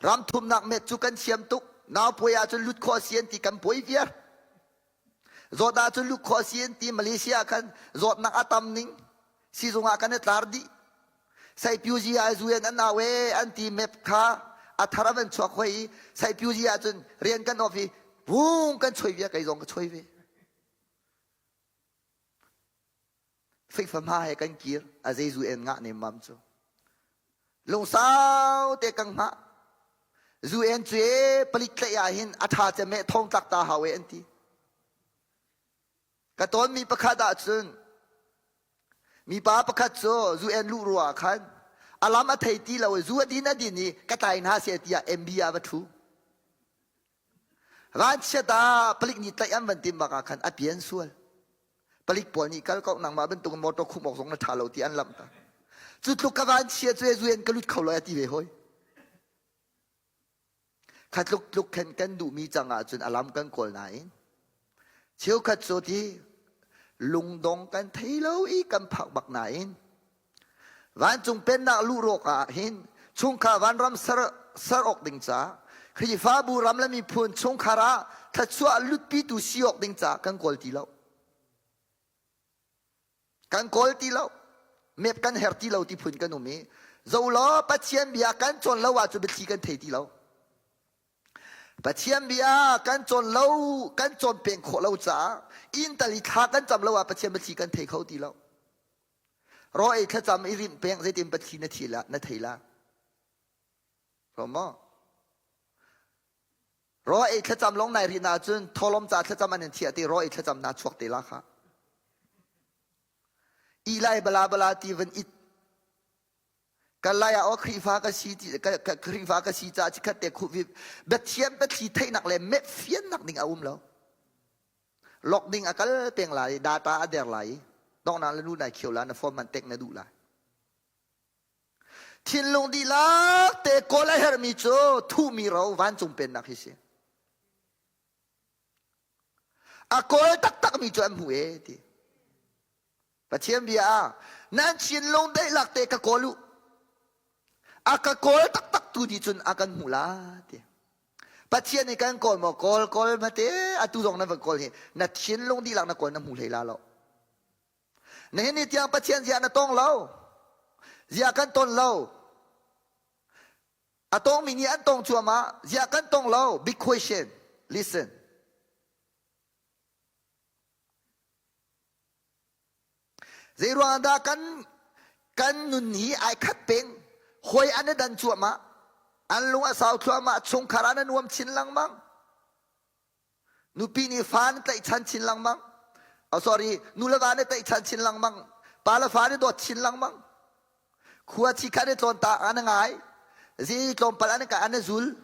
Ram thumnak met cu kan thiam tuk. Nau puai ahcun lut khawh si an ti kan puai viar. Zawt ahcun lut khawh si an ti Malaysia khan zawtnak a tam ning. Sizung ah kan i tlar dih. Saipyuzi ah zu in an au e an ti map kha a thar a van chuak hoi i Saipyuzi ahcun rian kan off i vung kan choi via kei zong ka choi ve. Feifama he kan kir a zeizu en ngah nemmam cu. Lungsau te kan hngah. Zu en cu e palik tlaih ah hin a tha cem e thong tlak ta hau e an ti. Ka tawnmi pakhat ahcun mipa pakhat cu zu en luh ruah khan a lam a thei ti lo i zu a din a din i ka tlai hna seh tiah MB ah va ṭhu. Vanchiat ah palik nih tlaih an van tim bak ah khan a pian sual. Palik pawl nih kal ko nangmah bantuk motor khum awk zong na ṭha lo ti an lamh ta. Cu tluk ka vanchia cu zu en ka lut kho lo a ti ve hoi. Kha tluk tluk khan kan duhmi cang ahcun a lam kan kawl nain cheukhat cu ti lungdong kan thei lo i kan phak bak nain vancung pennak luhrawk ah hin chungkhar vanram ser, ser awk ding ca Khrihfabu ram le miphun chungkhar ah thluachuah lutpitu si awk ding ca kan kawl ti lo. Kan kawl ti lo. Mep kan her ti lo ti phun kan um i zo law Pathian bia kan cawn lo ahcun biathli kan thei ti lo. Pathian bia kan cawn lo kan cawn peng khawh lo caah inn tal i thla kan cam lo ah Pathian biathli kan thei kho ti lo. Raw ei thlacam i rinh peng zeitin biathli na thi la na thei la. Maw? Raw ei thlacam lawng nai rih na ahcun tholom ca thlacam an in thiah ti raw ei thlacam na chuak te la kha. I lai bala bala ti van it kan lai ah aw Khrihfa ka si ti Khrihfa ka si ca chikhat te khu vi Pathian pathli theihnak le mep fiannak ding a um lo. Lok ding a kal peng lai data a der lai dongnak le nu nai khio la na phone man tek na duh lai. Thinlung dihlak te kawl a herhmi cu thuhmi ro vancung pennak hi si. A kawl taktakmi cu an hmu e ti. Pathian bia ah nan thinlung dihlak te ka kawl u. A ka kawl taktak tu nih cun a kan hmuh la ti. Pathian nih kan kawl maw kawl kawl mate atu zong na van kawl hi na thinlung dihlak na kawl na hmu hlei la lo. Nihin ni tiang Pathian zia na tong lo. Zia kan ton lo. A tongmi nih an tong cuahmah. Zia kan tong lo. Big question. Listen. Zei ruang dah kan kan nun hi ai khat peng. Hoi an i dan cuahmah. An lung a sau thluahmah. Chungkhar an a nuam chin lengmang. Nupi nih fa na tlaihchan chin lengmang. Oh sorry, nu le va na tlaihchan chin lengmang. Pa le fa na dawt chin lengmang. Khua chi kha na tlawn ta an ngai. Zi tlawmpal an ka an zul.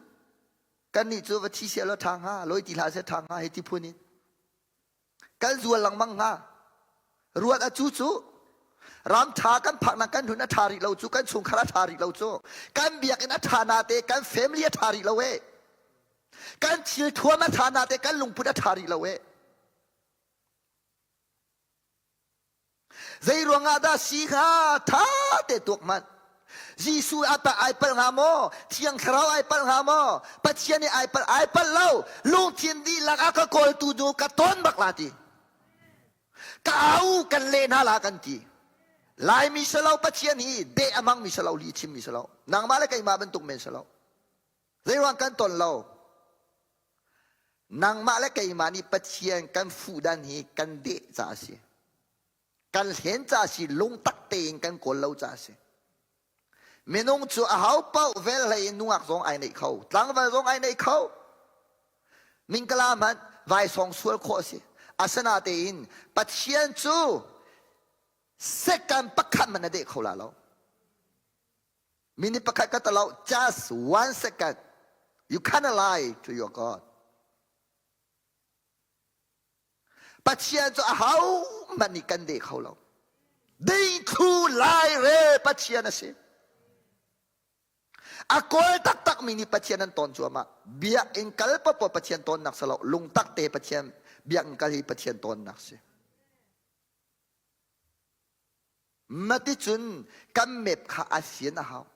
Kan nih cu va thi sia lo ṭha hnga, loi ti hlah seh ṭha hnga hei ti phun in. Kan zual lengmang hnga. Ruat a cu cu ram ṭha kan phaknak kan hun a ṭha rih lo cu kan chungkhar a ṭha rih lo cu kan biakinn a ṭha na te kan family a ṭha rih lo e kan thil thuam a ṭha na te kan lungput a ṭha rih lo e zei ruangah dah si hnga ṭha te tuak hmanh Jesuh a pa ai palh hnga maw Thiang Thlarau ai palh hnga maw Pathian nih ai palh ai palh lo lungthin dihlak a ka kawltu nu ka tawn bak la ti ka au kan leh hna la kan ti Laimi si lo Pathian hi deh a hmangmi si lo li chimmi si lo nangmah le keimah bantuk men si lo zeiruang kan ton lo. Nangmah le keimah nih Pathian kan fuhdan hi kan deh ca a si. Kan hlen ca a si, lungtak tein kan kawl lo ca a si. Minung cu aho paoh vel hlei in nungak zong ai neih kho, tlangval zong ai neih kho. Mingkala hmanh vaisawng sual khawh a si. Asinatein Pathian cu second pakhat hmanh a deh kho la lo. Minute pakhat ka talo, just one second. You cannot lie to your God. Pathian cu ahohmanh nih kan deh kho lo. Dingthlu lairel Pathian a si. A kawl taktakmi nih Pathian an tawn cuahmah. Biakinn kal paohpaoh Pathian tawnnak si lo. Lungtak te Pathian biakinn kal hi Pathian tawnnak si. Maticun kan map kha a fian a hau.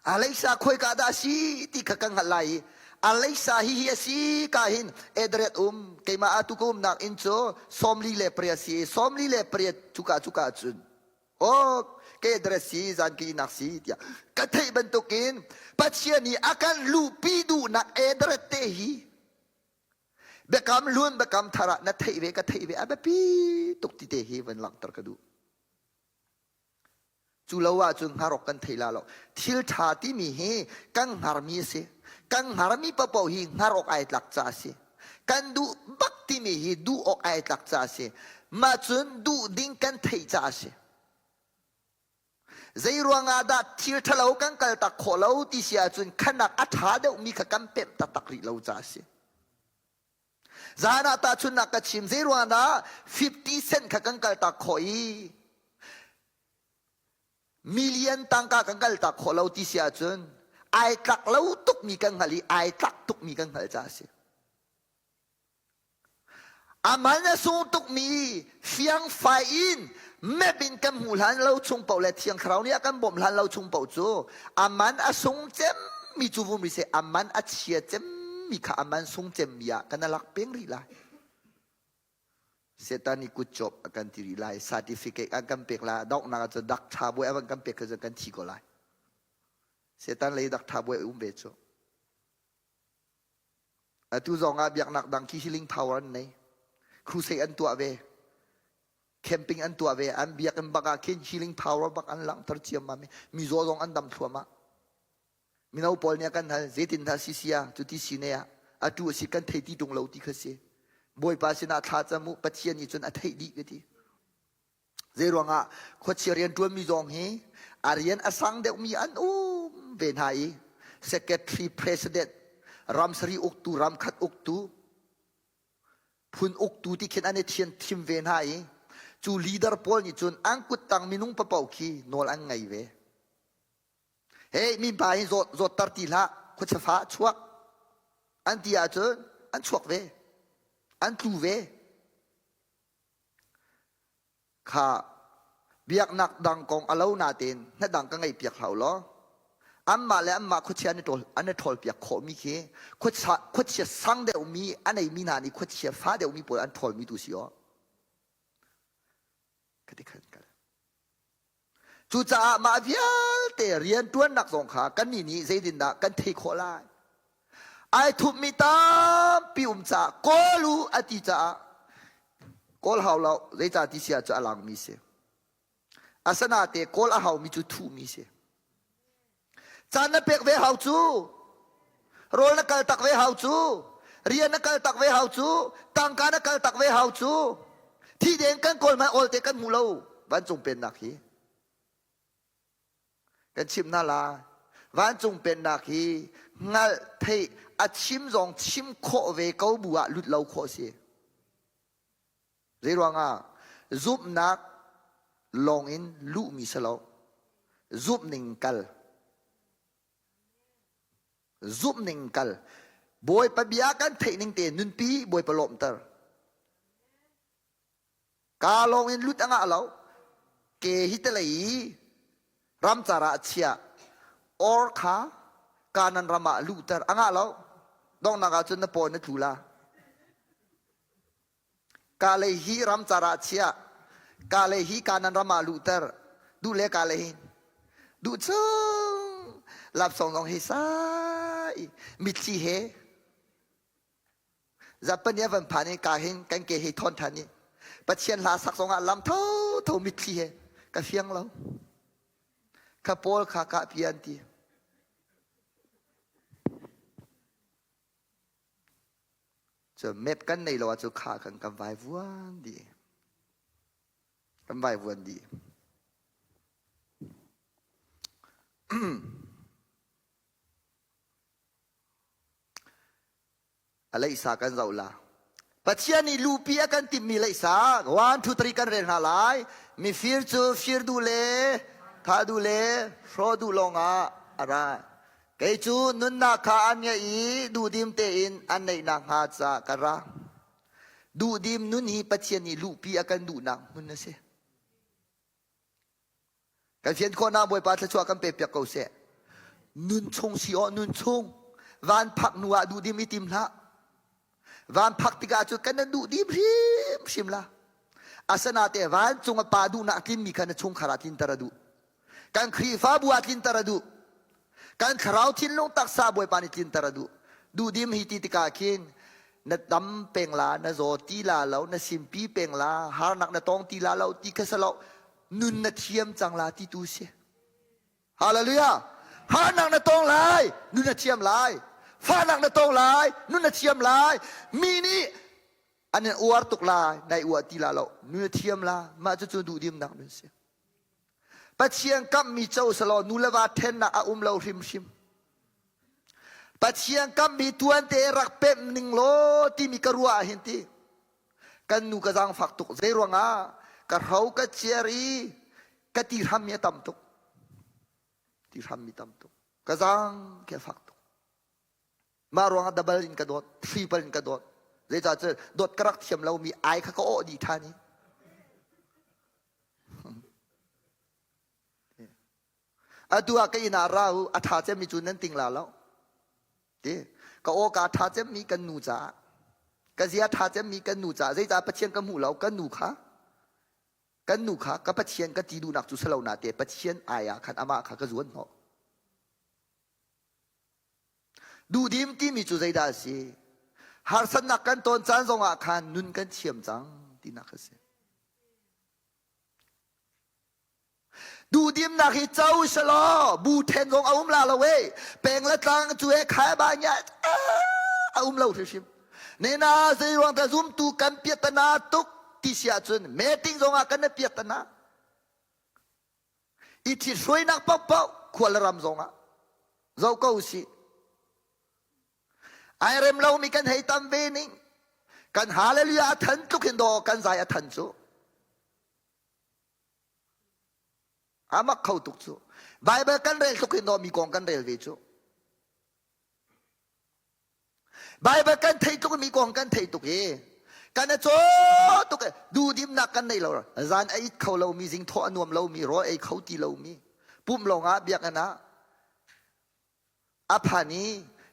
A leisa khoika dah a si ti kha kan hngalh lai i a leisa hi hi a si ka hin address um keimah atu ka umnak inn cu 48 si 48 cuka cuka cun oh ke address si zan ki nak si tiah ka theih bantukin Pathian nih a kan luhpi duhnak address te hi biakam hlun biakam thar ah na theih ve ka theih ve a biapi tuk ti te hi van langhter ka duh. Cu lo ahcun hngar awk kan thei la lo. Thil ṭha timi hi kan hngarmi a si. Kan hngarmi paohpaoh hi hngar awk ai tlak ca a si. Kan duh bak timi hi duh awk ai tlak ca a si. Mah cun duh ding kan theih ca a si. Zei ruangah dah thil ṭhalo kan kaltak khawh lo ti si ahcun khanak a ṭha deuhmi kha kan pemh taktak rih lo ca a si. Zan ah tahchunhnak ka chim zei ruangah dah 50 cent kha kan kaltak khawh i million tangka kan kaltak khawh lo ti si ahcun ai tlak lo tukmi kan hngalh i ai tlak tukmi kan hngalh caah a si. A man a sung tukmi fiangfai in map in kan hmuh hlan lo chung paoh le Thiang Thlarau nih a kan bawmh hlan lo chung paoh cu a man a sung cemmi cu vum rih seh a man a chia cemmi kha a man sung cemmi ah kan lak peng rih lai. Satan nih good job a kan ti rih lai certificate an kan pek lai donghnak ah cun dak ṭha buai a van kan pek kha cun kan thi ko lai. Satan lei dak ṭha buai a um ve cu. Atu zong ah biaknak dang khi healing power an nei. Crusade an tuah ve. Camping an tuah ve. An biakinn bak ah khin healing power bak an langhter ciammam i mizaw zong an dam thluahmah. Mino pawl nih a kan hal zeitin dah si sia cuti si ne ah atu a si kan thei ti tung lo ti kha si. Bawipa sinah thla cam u Pathian nih cun a theih dih ka ti. Zeiruangah khuachia rianṭuanmi zong hi a rian a sang deuhmi an um ve hna i secretary president ramsari uktu ramkhat uktu phun uktu ti khin an i thian thim ve hna i cu leader pawl nih cun an kuttang minung papoh khi nawl an ngei ve. Hey mipa hi zawt zawtter ti hlah khuachia fa chuak an ti ahcun an chuak ve an tlu ve Kha biaknak dang kong a lo natein hnadang ka ngeihpiak hlah u law anmah le anmah khuachia an i ṭawl an i ṭhawlpiak khawhmi khi khuachia khuachia sang deuhmi a neimi hna nih khuachia fa deuhmi pawl an ṭhawlmi tu si aw khati khan kal Cucaah mah vialte rianṭuannak zong kha kannih nih zeitindah kan theih khawh lai? Ai thupmi tampi um caah kawl u a ti caah kawl hau lo zeicah ti si ahcun a langmi si. Asanate kawl a haumi cu thuhmi si. Caan na pek ve hau cu. Rawl na kal tak ve hau cu. Rian na kal tak ve hau cu. Tangka na kal tak ve hau cu. Thi deng kan kawl hmanh awl te kan hmu lo. Vancung pennak hi. Kan chim hna la. Vancung pennak hi hngalh theih a chim zong chim khawh ve ko bu ah lut lo khawh si. Zeiruangah zumhnak lawngin luhmi si lo. Zumhning kal. Zumhning kal. Bawipa bia kan theih ning te nunpi Bawipa lawmhter. Ka lawngin lut a ngah lo. Ke hi telei i ramcar ah chiah. Or kha Kanan ram ah luhter a ngah lo. Donghnak ah cun na paw na tlu la. Ka lei hi ramcar ah chiah, ka lei hi Kanan ram ah luhter, duh le ka lei hin. Duh chung lapsawng zong hi sai, mitthli he. Japan i a van phan i ka hin kan ke hei thawn ṭhan i Pathian hla sak zongah lam thotho mitthli he ka fiang lo. Kha Paul kha kah pi an ti. Cu map kan nei lo ahcun kha kan kan vaivuan dih. Kan vaivuan dih. A leihsa kan zoh la. Pathian nih lupi a kan timhmi leihsa 1 2 3 kan rel hna lai. Mifir cu fir duh le thah duh le hrawh duh lawngah a ra. Kei cu nunnak kha an ngeih i duhdim tein an neih nakhnga ca ka ra. Duhdim nun hi Pathian nih luhpi a kan duhnak hmun a si. Kan fian khawhnak Bawipa thluachuah kan pekpiak ko seh. Nun chung si aw nun chung van phak hnu ah duhdim i tim hlah. Van phak tikah cu kan nan duhdim hrimhrim la. Asanate vancung a pa duhnak tlinmi kha na chungkhar ah tlinter a duh. Kan Khrihfabu ah tlinter a duh. Kan thlarau thinlung taksa Bawipa nih tlinter a duh. Duhdim hi ti tikah khin na dam peng la, na zaw ti la lo, na simpi peng la, harnak na tong ti la lo ti kha si lo. Nun na thiam cang la ti tu si. Hallelujah. Harnak na tong lai, nun na thiam lai. Fahnak na tong lai, nun na thiam lai. Mi nih an in uar tuk lai, nai uah ti la lo. Nun na thiam la. Mah cucu duhdimnak nun si. Pathian kamhmi co selaw nu le va ṭhennak a um lo hrimhrim. Pathian kamhmi tuante rak pemh ning law timi ka ruah ah hin ti. Kan nu ka zaangfak tuk. Zei ruangah ka hro ka ciar i ka ti hrammi a tam tuk. Ti hrammi tam tuk. Ka zaang khi a fak tuk. Mah ruangah double in ka dawt, triple in ka dawt. Zeicah cu dawt ka rak thiam lomi ai kha ka awh dih ṭhan i. Atu ah ka inn ah ra u, a ṭha cemmi cu nan ting la lo. Ti ka aw ka ṭha cemmi kan nu caah, ka zia ṭha cemmi kan nu caah, zeicah Pathian ka hmuh lo, kan nu kha, kan nu kha ka Pathian ka ti duhnak cu si lo na te Pathian ai ah khan amah kha ka zuan hnawh. Duhdim timi cu zeidah a si? Harsatnak kan ton caan zongah khan nun kan thiam cang tinak a si. Duhdimnak hi co selaw bu then zong a um la lo e. Peng le tlang cu e khai ba nya a um lo hrimhrim. Nena zeiruang dah zumtu kan piatana tuk ti si ahcun meeting zongah kan na piatana. I ṭhithruainak paohpaoh khua le ram zongah zoh ko usih. Ai rem lomi kan hei tam ve ning. Kan hallelujah a than tluk hin daw kan zai a than cu. A mak kho tuk cu. Bible kan rel tluk hin daw mi kong kan rel ve cu. Bible kan thei tuk mi kong kan thei tuk i kan a caw tuk i duhdimnak kan nei lo zan a it kho lomi zing thawh a nuam lomi rawl ei kho ti lomi pumh lawngah biakinn ah a phan i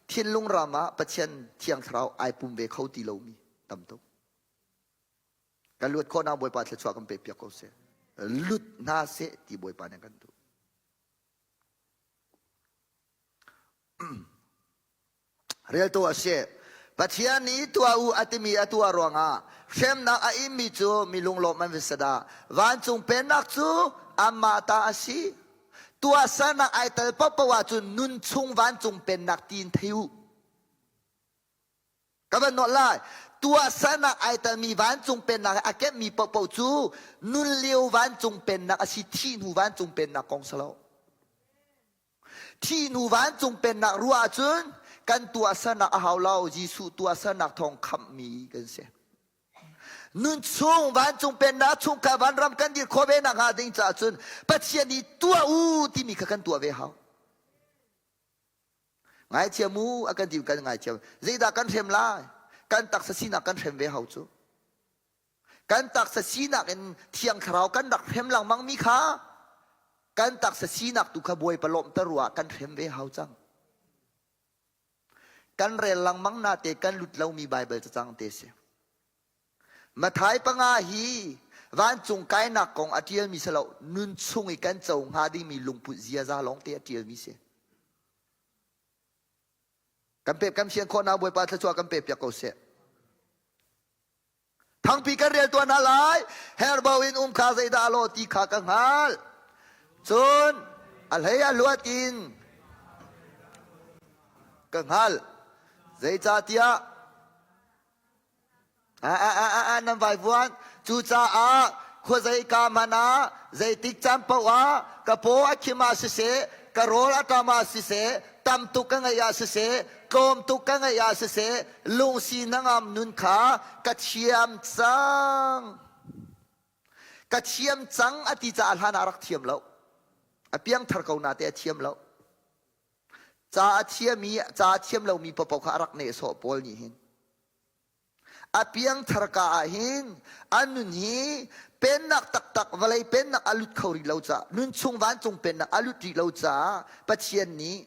thinlung ram ah Pathian thiang thlarau ai pum ve kho ti lomi tam tuk kan luat khawhnak Bawipa thluachuah kan pe piak ko seh lut hna seh ti Bawipa nih kan duh Reltu a si. Pathian nih tuah u a timi a tuah ruangah hremnak a inmi cu mi lunglawm an si dah. Vancung pennak cu anmah ta a si. Tuahsernak ai tel paohpaoh ahcun nun chung vancung pennak tiin thei u. Ka van nawlh lai. Tuahsernak ai telmi vancung pennak a kemhmi paohpaoh cu nun lio vancung pennak a si, thih hnu vancung pennak kong si lo. Thih hnu vancung pennak ruah ahcun kan tuahsernak a hau lo. Jesuh tuahsernak thawng khamhmi kan si. Nun chung vancung pennak chungkhar vanram kan dir khawh ve nakhnga ding caah cun Pathian nih tuah u timi kha kan tuah ve hau. Ngaithiam u a kan ti kan ngaithiam. Zeidah kan hrem lai? Kan taksa sinak kan hrem ve hau cu. Kan taksa sinak in Thiang Thlarau kan rak hrem lengmang mi kha kan taksa sinak tu kha Bawipa lawmhter ruah kan hrem ve hau cang. Kan rel lengmang na te kan lut lomi Baibal cacang te si. Mathai panga hi vancung kainak kong a ṭialmi si lo, nun chung i kan co hnga dingmi lungput ziaza lawngte a ṭialmi si. Kan pek kan fian khawhnak Bawipa thluachuah kan pek piak ko seh. Thangpi kan rel tuah hna lai. Herbo in um kha zeidah a lawh ti kha ka hngalh. Cun a hlei a luat in ka hngalh. Zeicahtiah nan vaivuan. Cucaah khuazei ka hmanh ah zeitik caan paoh ah ka paw a khim ah siseh, ka rawl a ṭam ah siseh, tam tuk ka ngeih ah siseh, tlawm tuk ka ngeih ah siseh, lungsi hnangam nun kha ka thiam cang. Ka thiam cang a ti caah hlan ah rak thiam lo. A piangthar ko na te a thiam lo. Ca a thiam i ca a thiam lomi paohpaoh kha a rak nehsawh Paul nih hin. A piangthar ka ah hin an nun hi pennak taktak vawlei pennak a lut kho rih lo caah nun chung vancung pennak a lut rih lo caah Pathian nih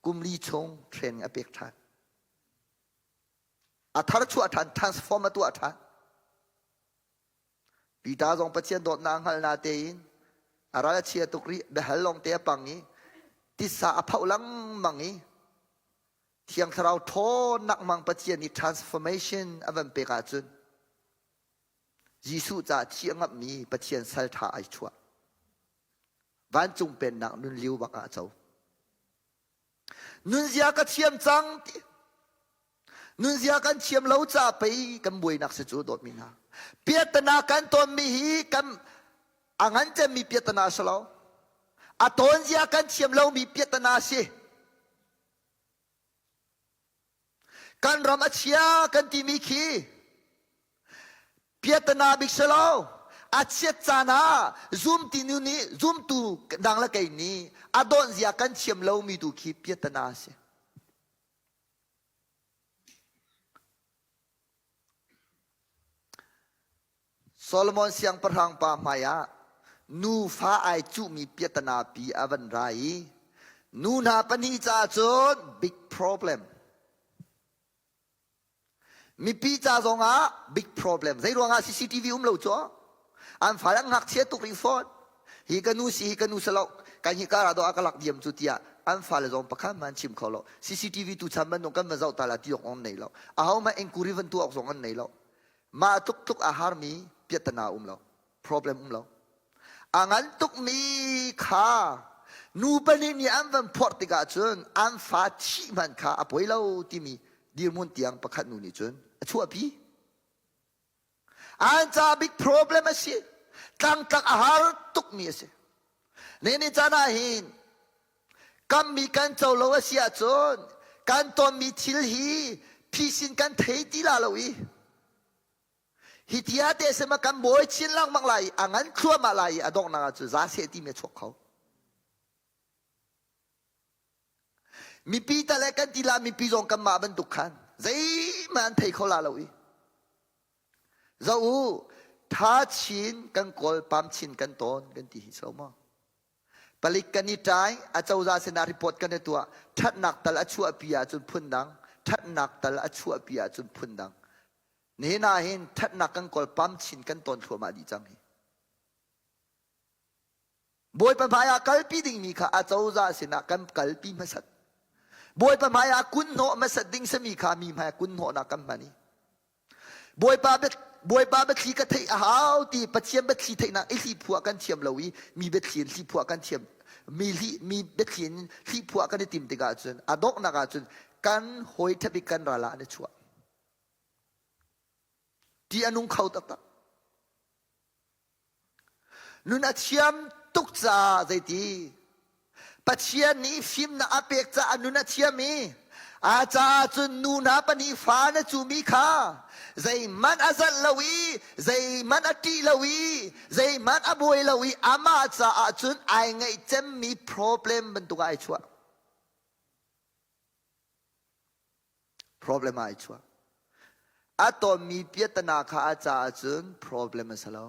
kum li chung training a pek ṭhan. A thar chuah ṭhan, transform a tuah ṭhan. Peter zong Pathian dawtnak a hngal na tein a ral a chia tuk rih, biahal lawng te a pang i tisa a phoh lengmang i Thiang Thlarau ṭhawnnak mang Pathian nih transformation a van pek ahcun Jesuh caah thi a ngamhmi Pathian sal ṭha ai chuah. Vancung pennak nun liu bak ah a co. Nunzia ka thiam cang ti. Nunzia kan thiam lo ca pei kan buainak si cu dawtmi hna. Piahtana kan tawnmi hi kan a ngan cemmi piahtana a si lo. A tawnzia kan thiam lomi piahtana a si. Kan ram a chia kan timi khi piatana bik si lo. A chiat caan ah zumti nu nih zumtu nang le kei nih a dawnh zia kan thiam lomi tu khi piatana a si. Solomon siangpahrang pa hmaiah nufa ai cuhmi piatana pi a van ra i nu hna pahnih caah cun big problem. Mipi ca zongah big problem. Zei ruangah CCTV um lo cu? An fale an ngakchia tuk rih fawn. Hi ka nu si hi ka nu si lo. Kan hi kar ah dawh a ka lak diam cu tiah an fale zong pakhat hmanh chim kho lo. CCTV tu chan bantuk kan va zoh ta la ti awk an nei lo. Aho hmanh inquiry van tuah awk zong an nei lo. Mah tluk a harmi piahtana um lo, problem um lo. A ngan tukmi kha nu pahnih nih an van phorh tikah cun an fa thih hmanh kha a poi lo timi dirhmun tiang pakhat nu nih cun a chuahpi. An ca big problem a si. Tlangtlak a har tukmi a si. Ne ni caan ah hin kammi kan co lo a si ahcun kan tonmi thil hi phisin kan thei ti la lo i hi tia te sema kan bawi chin lengmang lai i a ngan thluahmah lai i a donghnak ah cu za seh timi a chuak kho. Mipi tale kan ti la mipi zong kanmah bantuk khan zeihmanh an thei kho la lo i Zoh u, tha chin kan kawl, pam chin kan tawn kan ti hi so maw? Palik kan i ṭai, acozah sinah report kan i tuah, ṭhatnak tal a chuahpi ahcun phundang, ṭhatnak tal a chuahpi ahcun phundang. Nihin ah hin ṭhatnak kan kawl, pam chin kan tawn thluahmah dih cang hi. Bawipa hmaiah kalpi dingmi kha acozah sinah kan kalpi hmasat. Bawipa hmaiah kunhnawh hmasat ding simi kha mi hmaiah kunhnawhnak kan hman i Bawipa Bawipa biathli ka theih a hau ti Pathian biathli theihnak i hliphuah kan thiam lo i mi biathli in hliphuah kan thiam mi hli mi biathli in hliphuah kan i tim tikah cun a donghnak ah cun kan hawi ṭhabik kan ral ah an i chuah. Ti a nung kho taktak. Nun a thiam tuk caah zeiti Pathian nih fimnak a pek caah nun a thiam i a caah cun nu hna pahnih fa na cumi kha zeihmanh a zalh lo i zeihmanh a ṭih lo i zeihmanh a buai lo i amah caah cun ai ngaih cemmi problem bantuk ah ai chuah. Problem ah ai chuah. A tawnmi piatana kha a caah cun problem a si lo.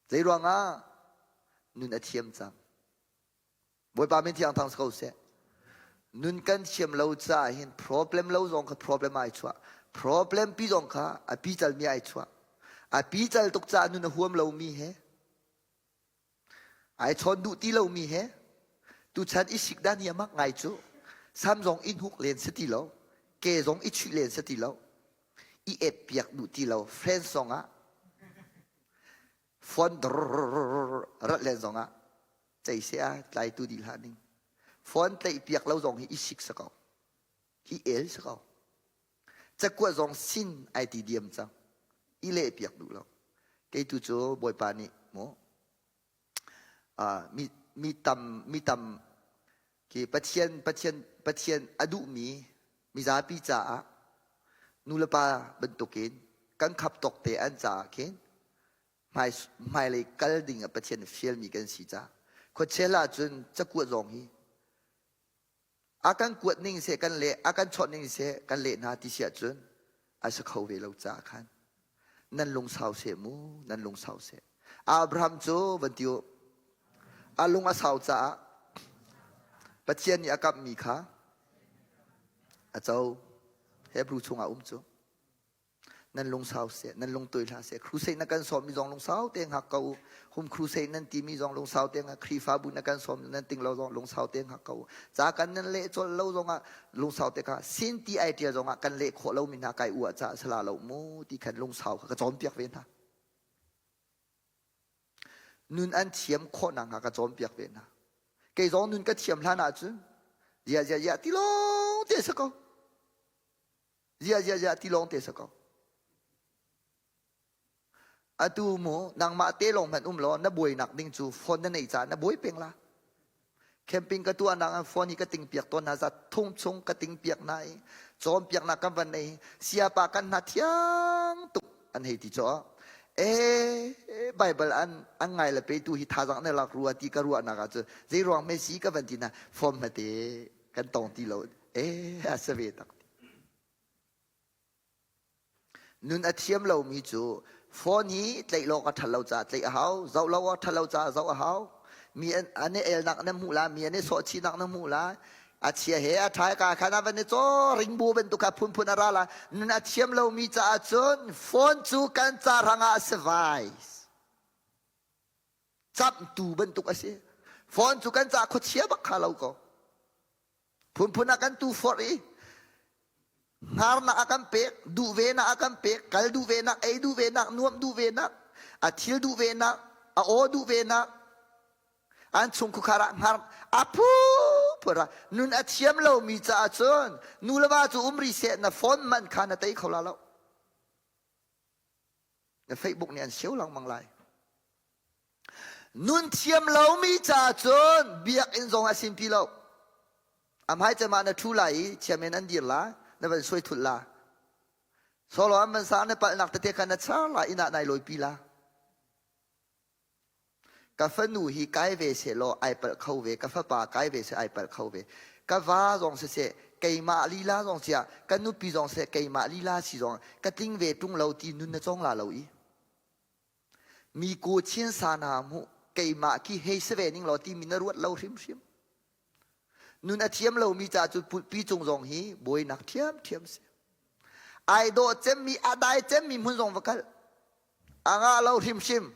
Zei ruangah? Nun a thiam cang. Bawipa min thiang thang si ko seh. Nun kan thiam lo caah hin problem lo zong kha problem ai chuah. Problem pi zong kha a pi calmi ai chuah. A pi cal tuk caah nun a huam lomi he Ai chawn duh ti lomi he tuchan i sik dah ni a mak ngai cu. Sam zong i hnuk len si ti lo. Ke zong i chuih len si ti lo. I ep piak duh ti lo. Friend song ah phone rat len zong ah cei se a tlaitu dih hlah ning. Phone tlaih piak lo zong hi i sik sa ko. I el sa ko. Cakuat zong sin ai ti diam cang. I leh piak duh lo. Kei tu cu Bawipa nih mu mi mi tam mi tam khi Pathian Pathian Pathian a duhmi mizapi caah nulepa bantukin kan khap tawk te an caah khin hmai hmailei kal ding ah Pathian fialmi kan si caah khuachel ahcun cakuat zong hi a kan kuat ning seh kan leh a kan chawnh ning seh kan leh hna ti si ahcun a si kho ve lo caah khan nan lungsau seh mu nan lungsau seh. Abraham cu van ti u a lung a sau caah Pathian nih a kamhmi kha a co. Hebrew chungah um cu nan lungsau seh nan lungtoi hlah seh. Crusade na kan sawmmi zong lungsau te hngak ko u. Hum crusade nan timi zong lungsau te hngak. Khrihfabu na kan sawm nan ting lo zong lungsau te hngak ko u. Ca kan nan leh colh lo zongah lungsau te kha sin ti ai ṭial zongah kan leh khawh lomi hna kai uah caah sala lo mu ti khan lungsau kha ka cawnpiak ve hna. Nun an thiam khawh nakhnga ka cawnpiak ve hna. Kei zong nun ka thiam hlan ahcun zia zia zia ti lawng te si ko. Zia zia zia ti lawng te si ko. Atu mu nangmah te lawng hmanh um law na buainak ding cu phone na neih caah na buai peng la. Camping ka tuahnak ah phone hi ka ting piak tawn hna za thung chung ka ting piak hna i cawnpiaknak kan van nei siapa kan hna thiang tuk an hei ti caw. Eh Bible an an ngai le pe tu hi thazang na lak rua ti ka ruahnak ah cu zei ruang me si ka van ti na form hmate kan tong ti lo eh a si ve tak. Nun a thiam lomi cu phone hi tlaih lawk a ṭhat lo caah tlaih a hau, zoh lo a ṭhat lo caah zoh a hau. Mi an, an i elnak na hmuh la, mi an i sawhchihnak na hmuh la. A chia he a ṭha ka khan a van i caw ringbu bantuk kha phunphun a ra la. Nun a thiam lomi caah cun phone cu kan ca hrangah a si vai. Camhtu bantuk a si. Phone cu kan ca khuachia bak kha lo ko. Phunphun a kan tu forh i hngarnak a kan pek, duh venak a kan pek, kal duh venak, ei duh venak, nuamh duh venak, a thil duh venak, a aw duh venak, an chung khukhar ah hngar a phu phura nun a thiam lomi caah cun nu le va cu um ri seh na phone man kha na tei kho la lo. Na Facebook nih an sio lengmang lai. Nun thiam lomi ca cun biakinn zong a simpi lo. A hmai cem ah na ṭhu lai i chiamen an dir la, na van suai thulh la. Solo an van sa na palhnak tete kha na char la, inn ah nai lawipi la. Ka fanu hi kai ve sehlaw ai palh kho ve, ka fapa kai ve seh ai palh kho ve. Ka va zong siseh, keimah lila zong siah, ka nupi zong seh, keimah lila si zong ka tling ve ṭung lo ti nun na cawng la lo i. Mi ku chin sa na hmuh keimah khi hei si ve ning law timi na ruat lo hrimhrim. Nun a thiam lomi ca cu pulpi cung zong hi buainak ṭhiamṭhiam si. Ai dawh cemmi, a dai cemmi hmun zong va kal. A ngah lo hrimhrim.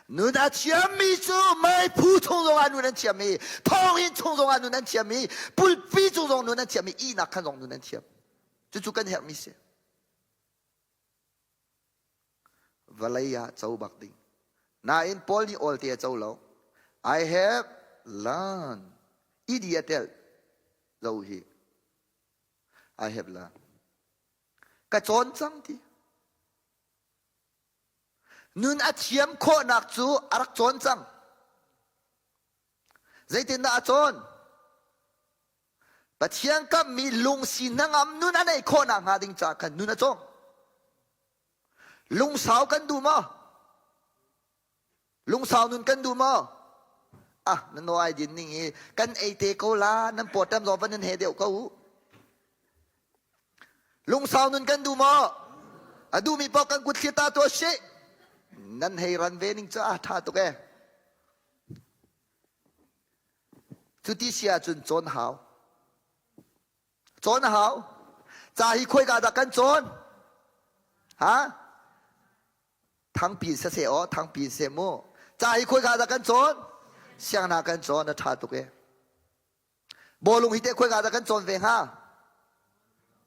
Nun a thiammi cu meiphu chung zong ah nun an thiam i, thawnginn chung zong ah nun an thiam i, pulpi cung zong nun an thiam i, ihnak khan zong nun an thiam. Cucu kan herhmi si. Vawlei ah co bak ding. Nain Paul nih awlte a co lo. I have learned. Idi a telh lo hi. I have learned. Ka cawn cang ti. Nun a thiam khawhnak cu a rak cawn cang. Zeitindah a cawn? Pathian kamhmi lungsi hnangam nun a neih khawh nakhnga ding caah khan nun a cawng. Lungsau kan duh maw? Lungsau nun kan duh maw? Ah, na no ai din ning hi kan ei te ko la, nan pawtam zong van nan he deuh ko u. Lungsau nun kan duh maw? A duhmi paoh kan kut thlir ta tuah sih. Nan hei ran ve ning cu a ṭha tuk ee. Cuti si ahcun cawn hau. Cawn a hau. Ca hi khawika dah kan cawn? Ha? Thangpi in saseh aw, thangpi in seh mu. Ca hi khawika dah kan cawn? Siangna kan cawn a ṭha tuk e. Bawlung hi teh khawika dah kan cawn ve hnga?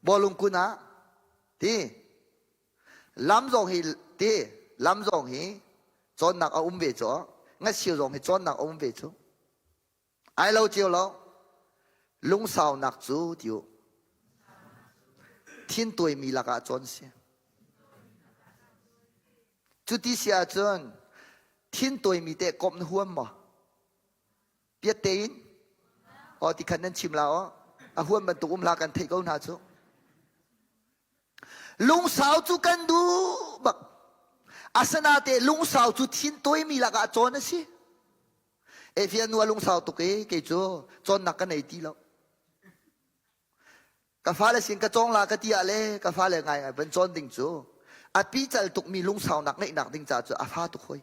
Bawlung kun ah? Ti? Lam zong hi ti lam zong hi cawnnak a um ve cu. Ngasio zong hi cawnnak a um ve cu. Ai lo cio lo. Lungsaunak cu ti u. Thin tuaimi lakah cawn si. Cuti si ahcun thin tuaimi teh komh na huam maw? Piat tein aw ti khan nan chim la aw. A huam bantuk um hlah kan theih ko hna cu. Lungsau cu kan duh bak. Asanate lungsau cu thin tuaimi lakah cawn a si. Efia nu a lungsau tuk i kei cu cawnnak ka nei ti lo. Ka fale sin ka cawng la ka ti ah le ka fale ngai ngai van cawn ding cu a pical tukmi lungsaunak ngeihnak ding ca cu a fa tuk hoi.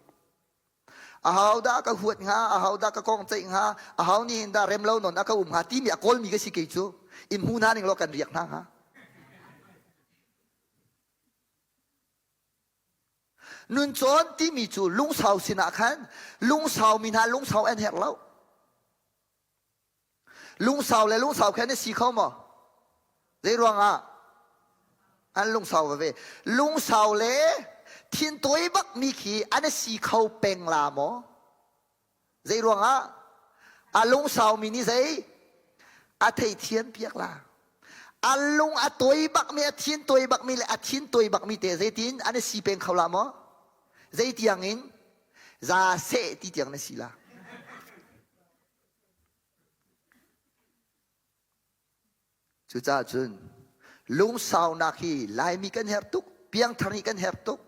Aho dah ka huat hnga, aho dah ka kong ceih hnga, aho nih hin dah rem lo non a ka um hnga timi a kawlmi ka si kei cu. In hmu hna ning law kan riak hna hnga. Nun cawn timi cu lungsau sinah khan lungsau mi hna lungsau an herh lo. Lungsau le lungsau khan na si kho maw? Zei ruangah? An lungsau veve. Lungsau le thintawi bak mi khi an si kho peng la maw? Zei ruangah? A lungsau mi nih zei? A theithiam piak la. A lung a tawi bak mi, a thin tawi bak mi le a thin tawi bak mi te zeitin an si peng kho la maw? Zei tiang in? Za seh ti tiang na si la. Cucaah cun lungsaunak hi Laimi kan herh tuk, piangthar hi kan herh tuk,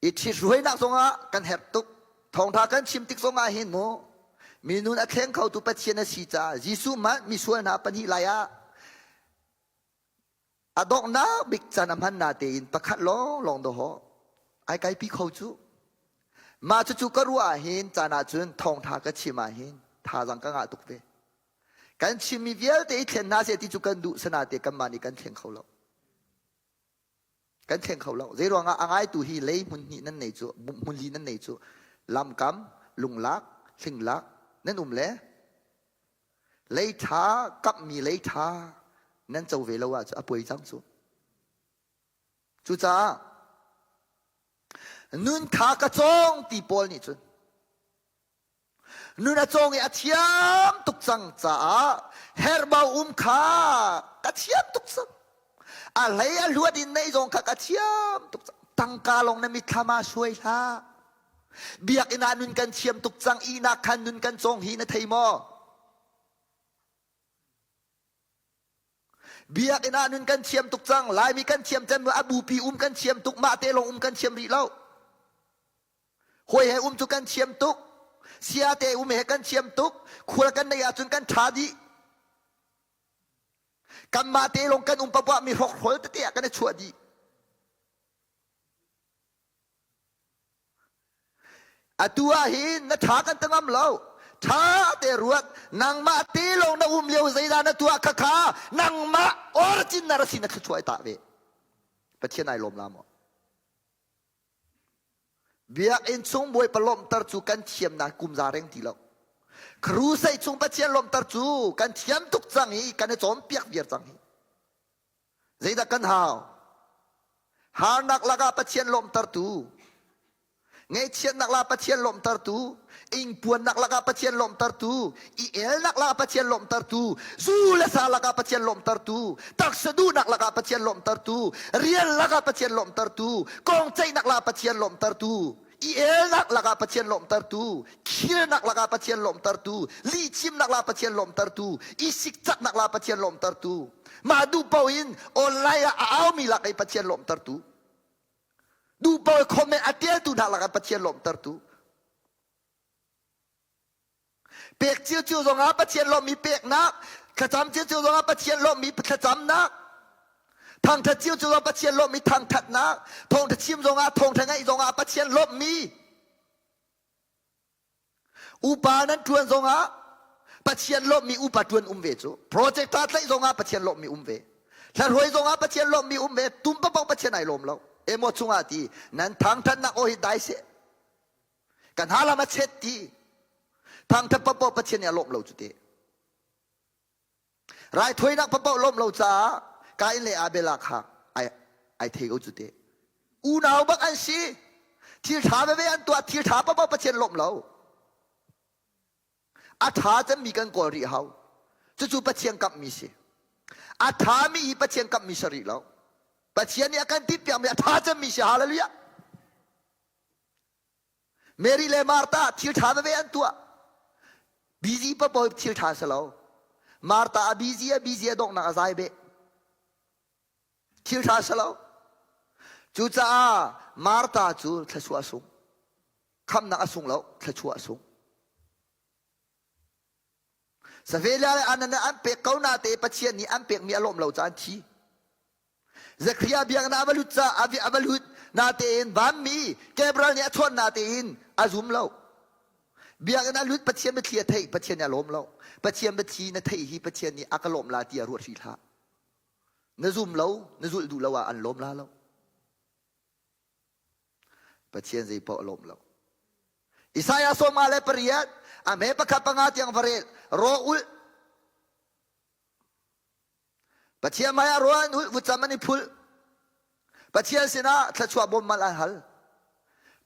i ṭhithruainak zongah kan herh tuk. Thawngṭha kan chim tik zongah hin mu mi nun a thleng khotu Pathian a si caah Jesuh mah misual hna pahnih lai ah A donghnak bik can a hman natein pakhat lawnglawng dawhawh ai kaipi kho cu. Mah cucu ka ruah ahhin caan ahcun thawngṭha ka chim ahhin thazaang ka ngah tuk ve. Kan chimmi vialte i thlen hna seh ti cu kan duh sanate kanmah nih kan thleng kho lo. Kan thleng kho lo. Zei ruangah a ngaitu hi lei hmun hnih nan nei cu, hmun li nan nei cu, lamkam, lunglak, hlinglak nan um le Leiṭha kamhmi leiṭha nan co ve lo ahcun a puai cang cu. Cucaah nun kha ka cawng ti Paul nih cun nun a cawng i a thiam tuk cang caah herhbau um kha ka thiam tuk cang. A hlei a hluat in neih zong kha ka thiam tuk cang. Tangka lawng na mitthlam ah suai hlah. Biakinn ah nun kan thiam tuk cang ihnak khan nun kan cawng hi na thei maw? Biakinn ah nun kan thiam tuk cang Laimi kan thiam cem a bupi um kan thiam tuk mah te lawng um kan thiam rih lo. Hawi he um cu kan thiam tuk sia te um he kan thiam tuk khual kan nei ahcun kan ṭha dih. Kanmah te lawng kan um papoah mi hrokhrol tete ah kan i chuah dih. Atu ah hin na ṭha kan ti ngam lo. Ṭha te ruat nangmah te lawng na um lio zeidah na tuah kha kha nangmah origin na ra si na thluachuah i tah ve. Pathian ai lawm la maw? Biakinn chung Bawipa lawmhter cu kan thiamnak kum za reng ti lo. Crusade chung Pathian lawmhter cu kan thiam tuk cang i kan i cawnpiak viar cang hi. Zeidah kan hau? Harnak lakah Pathian lawmhtertu, ngaihchiatnak lakah Pathian lawmhtertu, ingpuannak lakah Pathian lawmhtertu, i elnak lakah Pathian lawmhtertu, zu le sa lakah Pathian lawmhtertu, taksa duhnak lakah Pathian lawmhtertu, rian lakah Pathian lawmhtertu, kongceihnak lakah Pathian lawmhtertu, i elnak lakah Pathian lawmhtertu, khilnak lakah Pathian lawmhtertu, lihchimnak lakah Pathian lawmhtertu, i sikcaknak lakah Pathian lawmhtertu, mah duh paoh in online ah a aumi lak i Pathian lawmhtertu, duh paoh i comment a tialtu hna lakah Pathian lawmhtertu, Pek ciocio zongah Pathian lawmhmi peknak, thlacam ciocio zongah Pathian lawmhmi thlacamnak, thangṭhat ciocio zongah Pathian lawmhmi thangṭhatnak, thawngṭha chim zongah thawngṭha ngaih zongah Pathian lawmhmi. Upa nan ṭuan zongah Pathian lawmhmi upa ṭuan um ve cu. Project ṭha tlaih zongah Pathian lawmhmi um ve. Hlaruai zongah Pathian lawmhmi um ve. Tum papaw Pathian ai lawm lo. Emaw chungah ti nan thangṭhatnak aw hi dai seh. Kan ha lam a chet ti. Thangthat paohpaoh Pathian nih a lawmh lo cu te. Raithawinak paohpaoh lawmh lo caah Kain le Abel ah kha ai, ai thei ko cu te. Unau bak an si. Thil ṭha veve an tuah, thil ṭha paohpaoh Pathian lawmh lo. A ṭha cemmi kan kawl rih hau. Cucu Pathian kamhmi si. A ṭhami hi Pathian kamhmi si rih lo. Pathian nih a kan timhpiakmi a ṭha cemmi si. Hallelujah. Mary le Martha thil ṭha veve an tuah. Busy paohpaoh thil ṭha si lo. Martha a busy a busy a donghnak a zai beh. Thil ṭha si lo. Cucaah Martha cu thluachuah a sung. Khamnak a sung lo, thluachuah a sung. Savelia le Anna an pek ko na te Pathian nih an pekmi a lawm lo caah an thi. Zakariah biakinn ah a va lut caah a va lut natein vanmi Gabriel nih a chawnh natein a zum lo. Biakinn ah lut Pathian biathli a theih, Pathian nih a lawm lo. Pathian biathli na theih hi Pathian nih a ka lawm la ti a ruat hrih hlah. Na zum lo, na zulh duh lo ah an lawm la lo. Pathian zei paoh a lawm lo. Isaiah sawma le pariat a me pakhat panga tiang va rel raw ulh Pathian hmaiah rawl an ulh vutcam an i phulh Pathian sinah thluachuah bawmmal an hal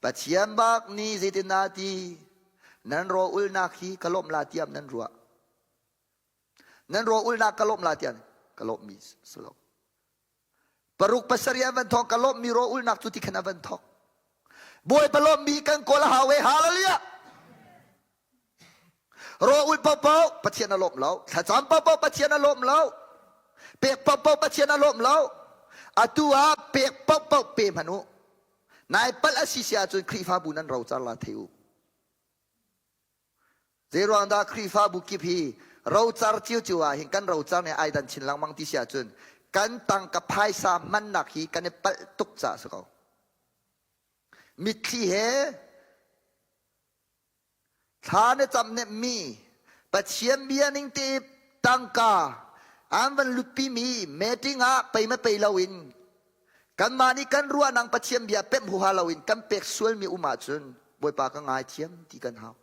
Pathian bak nih zeitin dah ti nan raw ulnak hi ka lawmh la tiam nan ruah nan raw ulnak ka lawmh la tiam ka lawmhmi si lo Paruk pasarih an van thawk ka lawmhmi raw ulnak cu ti khan a van thawk. Bawipa lawmhmi kan kawl a hau e hallelujah. Raw ul paohpaoh Pathian a lawm lo. Thlacam paohpaoh Pathian a lawm lo. Pek paohpaoh Pathian a lawm lo. Atu ah pek paohpaoh pe hmanh u. Nai palh a si si ahcun Khrihfabu nan rocar la thei u. Zeiruang dah Khrihfabu kip hi rocar ciocio ah hin kan rocar nih ai dan chin lengmang ti si ahcun kan tangka phaisa hmannak hi kan i palh tuk caah si ko. Mitthli he thla na cam nemmi Pathian bia ning te tangka an van lutpimi meeting ah pei ma pei loin kanmah nih kan ruahnak Pathian bia pemh huha loin kan pek sualmi um ahcun Bawipa ka ngaithiam ti kan hau.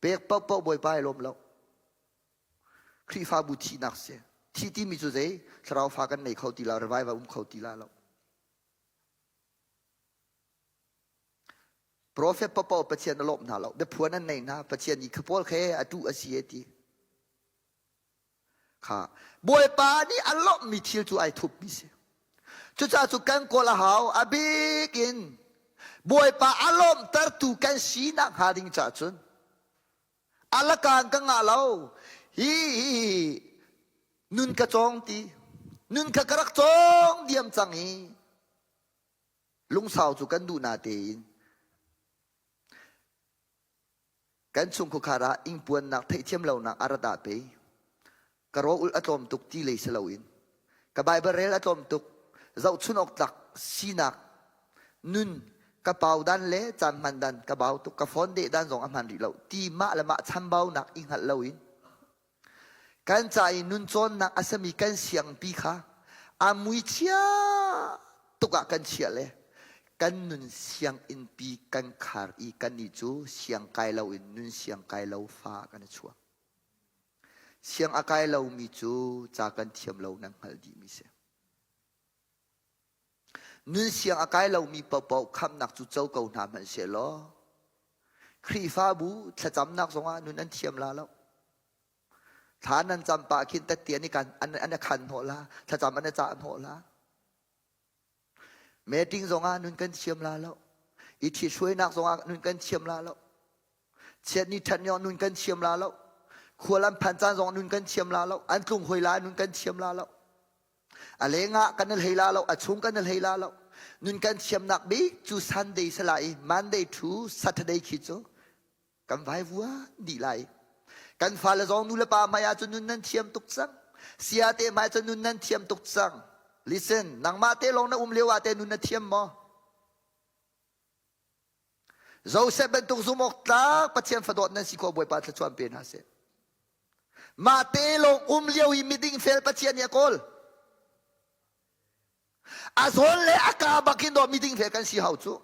Pek paohpaoh Bawipa ai lawm lo. Khrihfabu thihnak si. Thi timi cu zei? Thlarau fa kan nei kho ti lo, revival um kho ti la lo. Prophet paohpaoh Pathian a lawmh hna lo. Biaphuan an nei hna. Pathian nih kha pawl khe a tuh a si e ti. Kha Bawipa nih a lawmhmi thil cu ai thupmi si. Cucaah cu kan kawl a hau. A bik in Bawipa a lawmhtertu kan sinak hnga ding caah cun alakaan ka ngah lo. Hi hi nun ka cawng ti. Nun kha ka rak cawng diam cang hi. Lungsau cu kan duh na tein Kan chungkhukhar ah ingpuannak theihthiam lonak a rat ah pei ka raw-ulh a tlawm tuk ti lei si loin ka Baibal rel a tlawm tuk zohchun awk tlak sinak nun ka pau dan le caan hman dan ka bau tuk ka phone deh dan zong a hman rih lo ti mah le mah chambaunak i hngalh loin Kan ca i nun cawnnak a sami kan siangpi kha a muichia tuk ah kan chiah le kan nun sianginnpi kan khar i kannih cu siang kai loin nun siang kai lo fa kan i chuak. Siang a kai lomi cu ca kan thiam lo nan hngalh dihmi si. Nun siang a kai lomi paohpaoh khamhnak cu co ko hna hmanh sehlaw Khrihfabu thlacamnak zongah nun an thiam la lo. Thla nan cam pah khin tatti an i kan an, an i khan hnawh la, thlacam an i cah hnawh la. Meeting zongah nun kan thiam la lo. I ṭhithruainak zongah nun kan thiam la lo. Chiat ni ṭhat ni nun kan thiam la lo. Khual an phan caan zong nun kan thiam la lo. An tlung hoi la nun kan thiam la lo. A lengah kan i hlei la lo, a chung kan i hlei la lo. Nun kan thiamnak bik cu Sunday sala i Monday to Saturday khi cu kan vaivuan dih lai. Kan fale zong nu le pa hmai ah cun nun nan thiam tuk cang. Sia te hmai cun nun nan thiam tuk cang. Listen, nangmah te lawng na um lio ah te nun na thiam maw? Joseph bantuk zum awk tlak Pathian fadawt nan si khawh Bawipa thluachuah pe hna seh. Mah te lawng um lio i miding fel Pathian nih a kawl. A zawn le a ka bak in dawh miding fel kan si hau cu.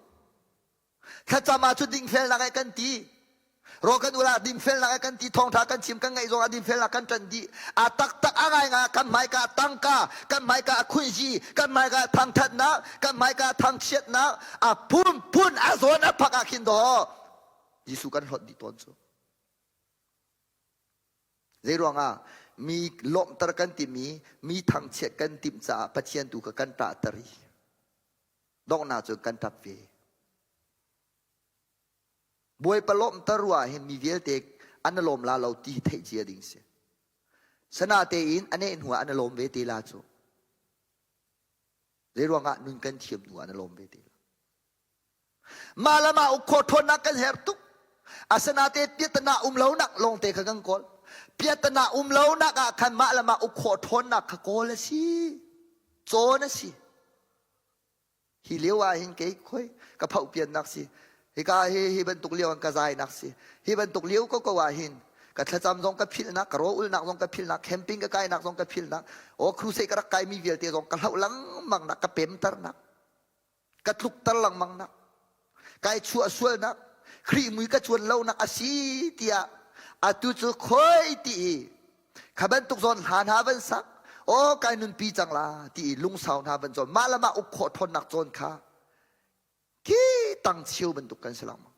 Thlacam ah cu dingfelnak eh kan ti. Ro kan ula dinfelnak kan ti thawngtha kan chim kan ngaih zong ah dinfelnak kan ṭan dih. A taktak a ngai nga kan hmaika tangka, kan hmaika khunzi, kan hmaika thangthatnak, kan hmaika thangchiatnak, a phunphun a zawn a phak ah khin daw Jesuh kan hlawt dih tawn cu. Zeiruangah mi lawmhter kan timi mi thangchiat kan timh caah Pathian tu kha kan ṭahter i donghnak cun kan ṭap ve. Bawipa lawmhter ruah hin mi vialte an lawm la lo ti theih cia ding si. Sana tein a neh hnu ah an lawm ve te la cu. Zeiruangah nun kan thiam hnu ah an lawm ve te la. Mah le mah uk khawh ṭhawnnak kan herh tuk. Asinain piahtana um lonak lawngte kha kan kawl. Piahtana um lonak ah khan mah le mah uk khawh ṭhawnnak kha kawl a si. Cawn a si. Hi lio ah hin kei khoi ka phoh piannak si. Hika hi hi bantuk lio an ka zainak si. Hi bantuk lio ko ko ah hin ka thlacam zong ka philhnak, ka rawlulnak zong ka philhnak, camping ka kainak zong ka philhnak, aw crusade ka rak kaimi vialte zong ka hloh lengmang nak, ka pemternak. Ka tlukter lengmang nak kai chuah sualnak Khrih mui ka cuan lonak a si tiah atu cu khoi ti i kha bantuk zawn hla hna van sak aw kai nunpi cang la ti i lungsau hna van cawn mah le mah uk khawh ṭhawnnak cawn kha khi tang cheu bantuk kan si lengmang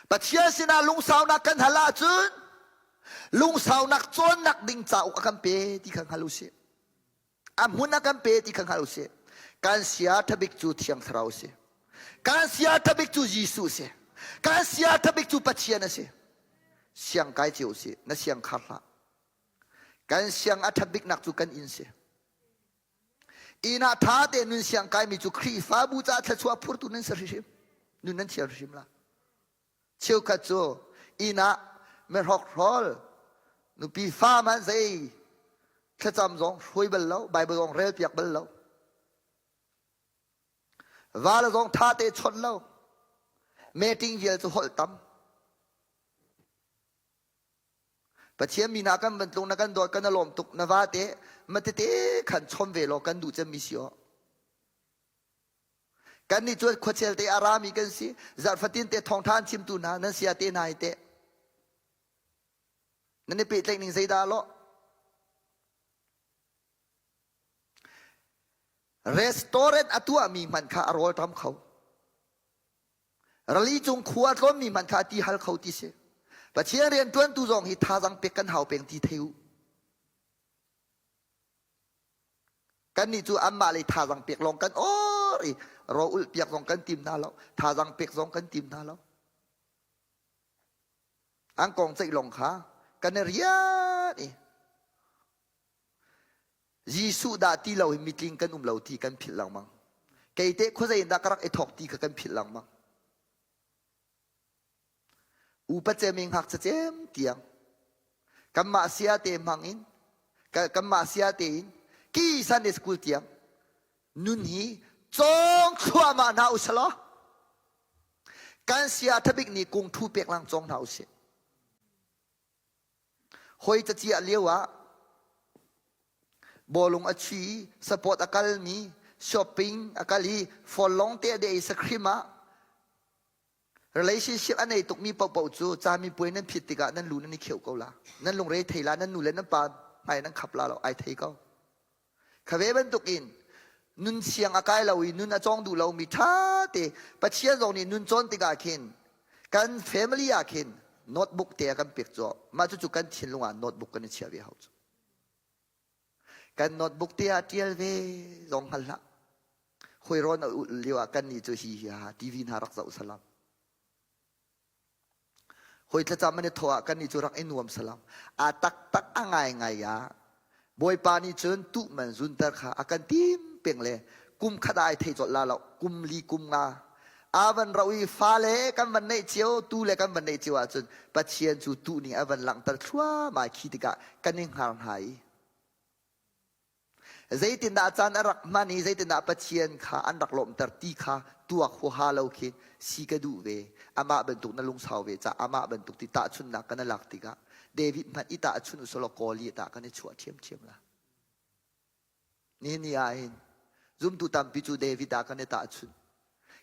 Pathian sinah lungsaunak kan hal ahcun lungsaunak cawnnak ding cauk a kan pe ti kha hngal u sih. A hmun a kan pe ti kha hngal u sih. Kan sia ṭhabik cu Thiang Thlarau a si. Kan sia ṭhabik cu Jesuh a si. Kan sia ṭhabik cu Pathian a si. Siang kai cio u sih. Na siang khar hlah. Kan siang a ṭhatbiknak cu kan inn si. Inn ah ṭha tein nun siang kaimi cu Khrihfabu caah thluachuah phurtu nan si hrimhrim. Nun nan thiam hrimhrim la. Cheukhat cu inn ah mihrokhrawl nupi fa man zei thlacam zong hruai bal lo, Bible zong rel piak bal lo. Va le zong ṭha te chawnh lo. Meeting vial cu holh tam. Pathian mi hna kan van tlung na kan dawt kan lawm tuk na va te ma tete khan chom ve law kan duh cemmi si aw. Kan nih cu khuachel te a rami kan si zarhfatin te thawngtha an chimtu hna nan sia te hna hi te nan i pehtlaih ning zeidah lawh restaurant a tuahmi hmanh kha a rawl tam kho Rali cung khua tlawnmi hmanh kha ti hal kho ti si. Pathian rian ṭuantu zong hi thazang pek kan hau peng ti thei u. Kannih cu anmah lei thazang pek lawng kan or i ro ulh piak zong kan tim hna lo. Thazang pek zong kan tim hna lo. An kong ceih lawng kha kan i rian i Jesuh dah ti lo hi mitling kan um lo ti kan philh lengmang. Kei teh khuazei in dah ka rak i thawk ti kha kan philh lengmang. Upa cem in ngakchia cem tiang kanmah sia te hmang in kanmah sia te in ki Sunday school tiang nun hi cawng thluahmah hna usalaw kan sia thabik nih kung thu pek lang cawng hna usih. Hawi caciah lio ah bawlung a chuih i support a kalmi shopping a kal i phone lawng te a deh i sakhrim ah relationship a nei tukmi paohpaoh cu camipuai nan phit tikah nan lu nan i kheuh ko la. Nan lungre thei la, nan nu le nan pa hmai nan khap la lo, ai thei ko. Kha ve bantukin nun siang a kai lo i nun a cawng duh lomi ṭha te Pathian zong nih nun cawn tikah khin kan family ah khin notebook te a kan pek cu mah cucu kan thinlung ah notebook kan i chiah ve hau cu. Kan notebook te ah ṭial ve zong hngal hlah. Hoi rawn a ulh lio ah kan nih cu hi hi ha TV hna rak zoh salam. Hawi thlacam an i thawh ah kannih cu rak i nuam salam. A taktak a ngaingai ah Bawipa nih cun tuh man zunter kha a kan tim peng le kum khat ah ai thei colh la lo kum li kum nga a van ro i fale kan van neih cio tu le kan van neih cio ahcun Pathian cu tuh ning a van langhter thluahmah khi tikah kan i hngar hna i Zeitindah caan a rak hman i zeitindah Pathian kha an rak lawmhter ti kha tuak huaha lo khin si ka duh ve. Amah bantuk na lungsau ve ca amah bantuk ti tahchunhnak kan i lak tikah David hmanh i tahchun usulaw Goliath ah kan i chuah ṭhiamṭhiam la. Nihin ni ah hin zumtu tampi cu David ah kan i tahchun.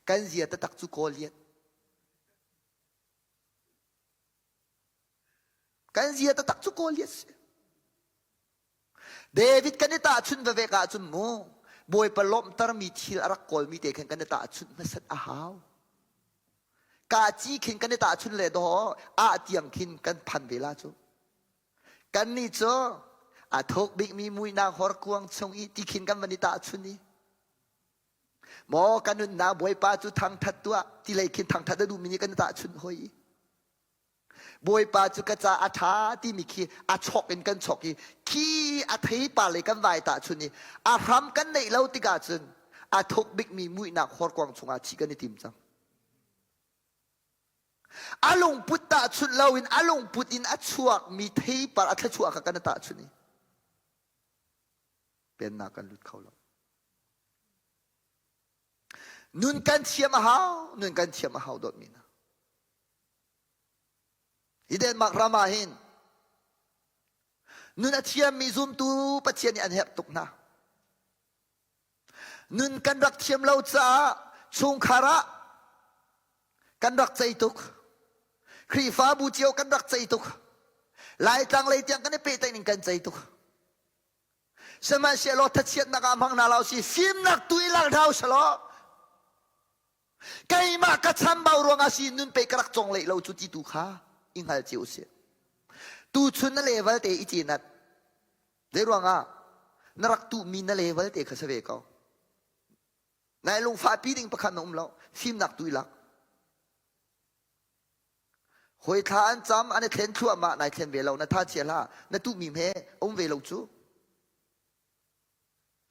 Kan zia taktak cu Goliath. Kan zia taktak cu Goliath si. David kan i tahchunh veve ka ahcun mu Bawipa lawmhtermi thil a rak kawlmi te khan kan i tahchunh hmasat a hau. Ka ci khin kan i tahchunh le dawh ah tiang khin kan phan ve la cu. Kannih cu a thuk bikmi muihnak horkuang chung i ti khin kan van i tahchun i maw ka nunnak Bawipa cu thangthat tuah ti lei khin thangthat a duhmi nih kan i tahchunh hoi i Bawipa cu ka ca a ṭha timi khi a chok in kan chok i khi a theipar lei kan vai tahchun i a hram kan neih lo tikah cun a thuk bikmi muihnak horkuang chungah chih kan i tim cang. A lungput tahchunh loin a lungput in a chuakmi theipar a thluachuah kha kan i tahchunh i pennak kan lut kho lo. Nun kan thiam a hau, nun kan thiam a hau dawtmi hna. Hi Denmark ram ah hin nun a thiammi zumtu Pathian nih an herh tuk hna. Nun kan rak thiam lo caah chungkhar ah kan rak cei tuk. Khrihfabu cio kan rak cei tuk. Laitlang lei tiang kan i pehtlaih ning kan cei tuk. Sihmanhsehlaw thachiatnak ah hmang hna lo si fimnak tu i lak hna usalaw keimah ka chambau ruangah si nun pe ka rak cong leh lo cu ti tu kha i hngal cio usih. Tuchun na level te i cinat. Zei ruangah na rak tuhmi na level te kha si ve ko. Nai lungfahpi ding pakhat na um lo. Fimnak tu i lak. Hawi thla an cam an i thlen thluahmah nai thlen ve lo na tha chia hlah na tuhmi hme um ve lo cu.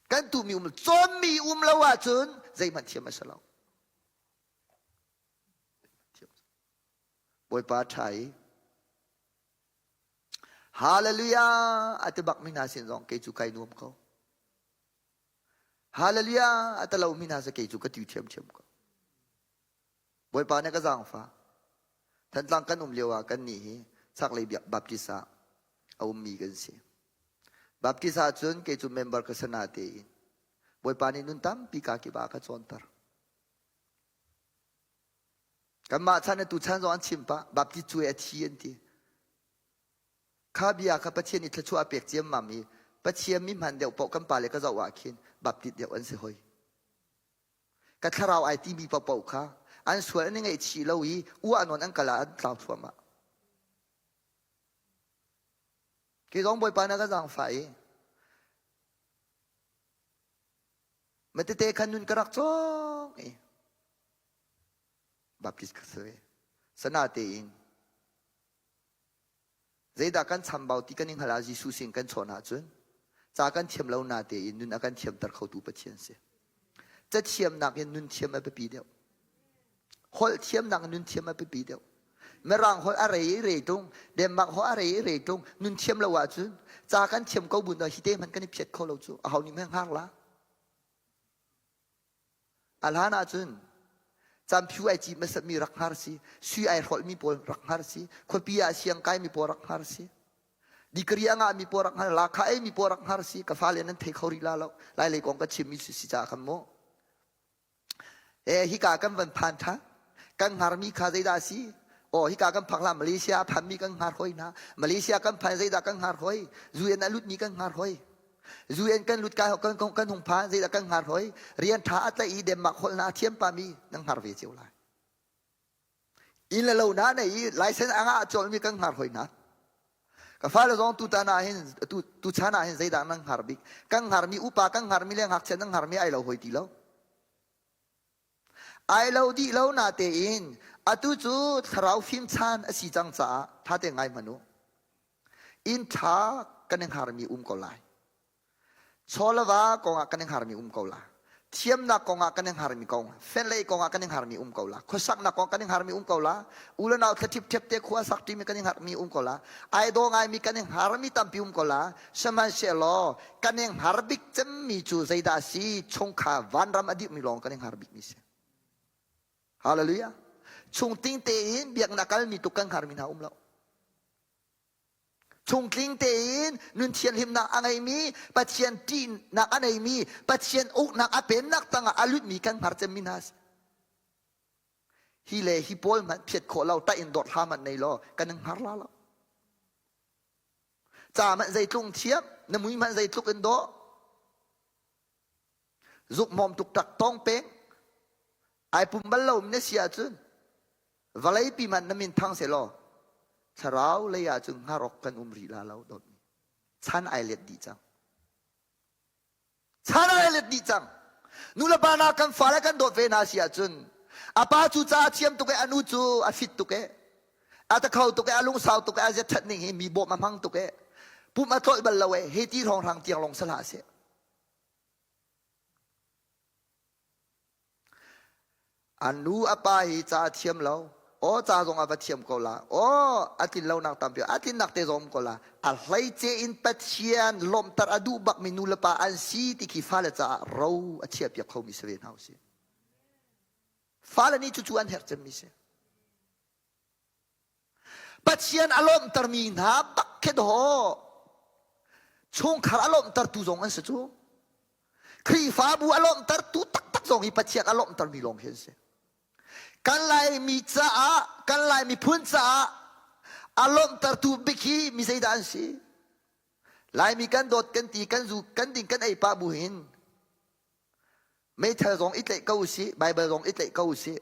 Kan tuhmi um cawnmi um lo ahcun zeihmanh thiam a si lo. Bawipa ṭha i Hallelujah a ti bak mi hna sin zong kei cu kai nuam ko. Hallelujah a ti lo mi hna cu kei cu ka ti ṭhiamṭhiam ko. Bawipa nih ka zaangfah. Thantlang kan um lio ah kan nih hi chaklei biak Baptist ah a ummi kan si. Baptist ah cun kei cu member ka sana tein Bawipa nih nun tampi ka kip ah ka cawnter. Kanmah chan le tuchan zong an chim pah Baptist cuai a thi an ti. Kha bia kha Pathian nih thluachuah a pek ciammam i Pathian mi hman deuh paoh kan pale ka zoh ah khin Baptist deuh an si hoi. Ka thlarau ai timi paohpaoh kha an sual an i ngaihchih lo i uah nawn an kal ah an tlau thluahmah. Kei zong Bawipa na ka zaangfah i matete khan nun ka rak cawng i Baptist ka si ve. Sana tein Zeidah kan chambau ti kan i hngalh ah Jesuh sin kan chawn ahcun ca kan thiam lo na tein nun a kan thiamter khotu Pathian si. Ca thiamnak in nun thiam a biapi deuh. Holh thiamnak in nun thiam a biapi deuh. Mirang holh a rei i rei tung, Denmark holh a rei i rei tung, nun thiam lo ahcun ca kan thiam ko bu hi te hmanh kan i phiat kho lo cu aho nih hmanh hngak la. A hlan ahcun camphiu ai cit hmasatmi rak hngar si, sui ai hrolhmi pawl rak hngar si, khuapi ah siang kaimi pawl rak hngar si, degree a ngahmi pawl rak hngar, lakha eimi pawl rak hngar si, ka fale nan thei kho rih la lo, Lailei kong ka chimmi si caah khan mu. Eh, hika kan van phan ṭhan. Kan hngarmi kha zeidah a si? Aw, hika kan phak hlah Malaysia a phanmi kan hngar hoi hna. Malaysia kan phan zeidah kan hngar hoi? UN a lutmi kan hngar hoi. UN kan lut kai kan kan hung phan zeidah kan hngar hoi rian tha a tlaih i Denmark holh na thiam pa mi nan hngar ve cio lai inn le lo na nei i license anga a cawlmi kan hngar hoi na ka fale zong tu tan ah hin tu tu chan ah hin zeidah nan hngar bik kan hngar mi upa kan hngar mi le ngakchia nan hngar mi ai lo hoi ti lo Ai lo dih lo natein atu cu thlarau fim chan a si cang caah ṭha te ngai hmanh u. Inn ṭha kan i hngarmi um ko lai. Chaw le va kongah kan i hngarmi um ko la. Thiamnak kongah kan i hngarmi kong, fenlei kongah kan i hngarmi um ko la. Khuasaknak kong kan i hngarmi um ko la. U le nau thla ṭhipṭhep te khua sak ṭimi kan i hngarmi um ko la. Ai daw ngaimi kan i hngarmi tampi um ko la. Sihmanhsehlaw kan i hngar bik cemmi cu zeidah a si? Chungkhar vanram a dirhmi lawng kan i hngar bikmi si. Hallelujah. Chungting tein biaknak kalmi tuk kan hngarmi hna um lo. Chungtling tein nun thianhlimnak a ngeimi, Pathian ṭihnak a neimi, Pathian uknak a pennak tangah a lutmi kan hngar cemmi hna si. Hi le hi pawl hmanh phiat khawh lo, tah in dawt hla hmanh nei law kan in hngar la lo. Ca hmanh zeitlung thiam, na mui hmanh zeitluk in dawh. Zuk hmawm tuk tak tong peng. Ai pum bal lo na si ahcun vawlei pi hmanh na min thang selaw thlarau lei ahcun hngarok kan um rih la lo dawtmi. Chan ai let dih cang. Chan ai let dih cang. Nu le pa na kan fale kan dawt ve hna si ahcun a pa cu ca a thiam tuk e a nu cu a fit tuk e a takho tuk e a lungsau tuk e a zia that ning hi mi bawm a hmang tuk e pum a tlawih bal lo e he ti hrawnghrang tiang long sala seh. A nu a pa hi ca a thiam lo. Aw ca zong a va thiam ko la. Aw a tlin lonak tampi a tlinnak te zong um ko la. A hleice in Pathian lawmhter a duh bakmi nu le pa an si ti khi fale caah ro a chiahpiak khomi si ve hna usih. Fale nih cucu an herh cemmi si. Pathian a lawmhtermi hna bak khi dawh chungkhar a lawmhtertu zong an si cu. Khrihfabu a lawmhtertu taktak zong hi Pathian a lawmhtermi lawng hi an si. Kan Laimi caah, kan Lai miphun caah a lawmhtertu bik hi mi zeidah an si? Laimi kan dawt kan ti, kan zu, kan ding, kan ei pah bu hin meithal zong i tlaih ko usih, Baibal zong i tlaih ko usih.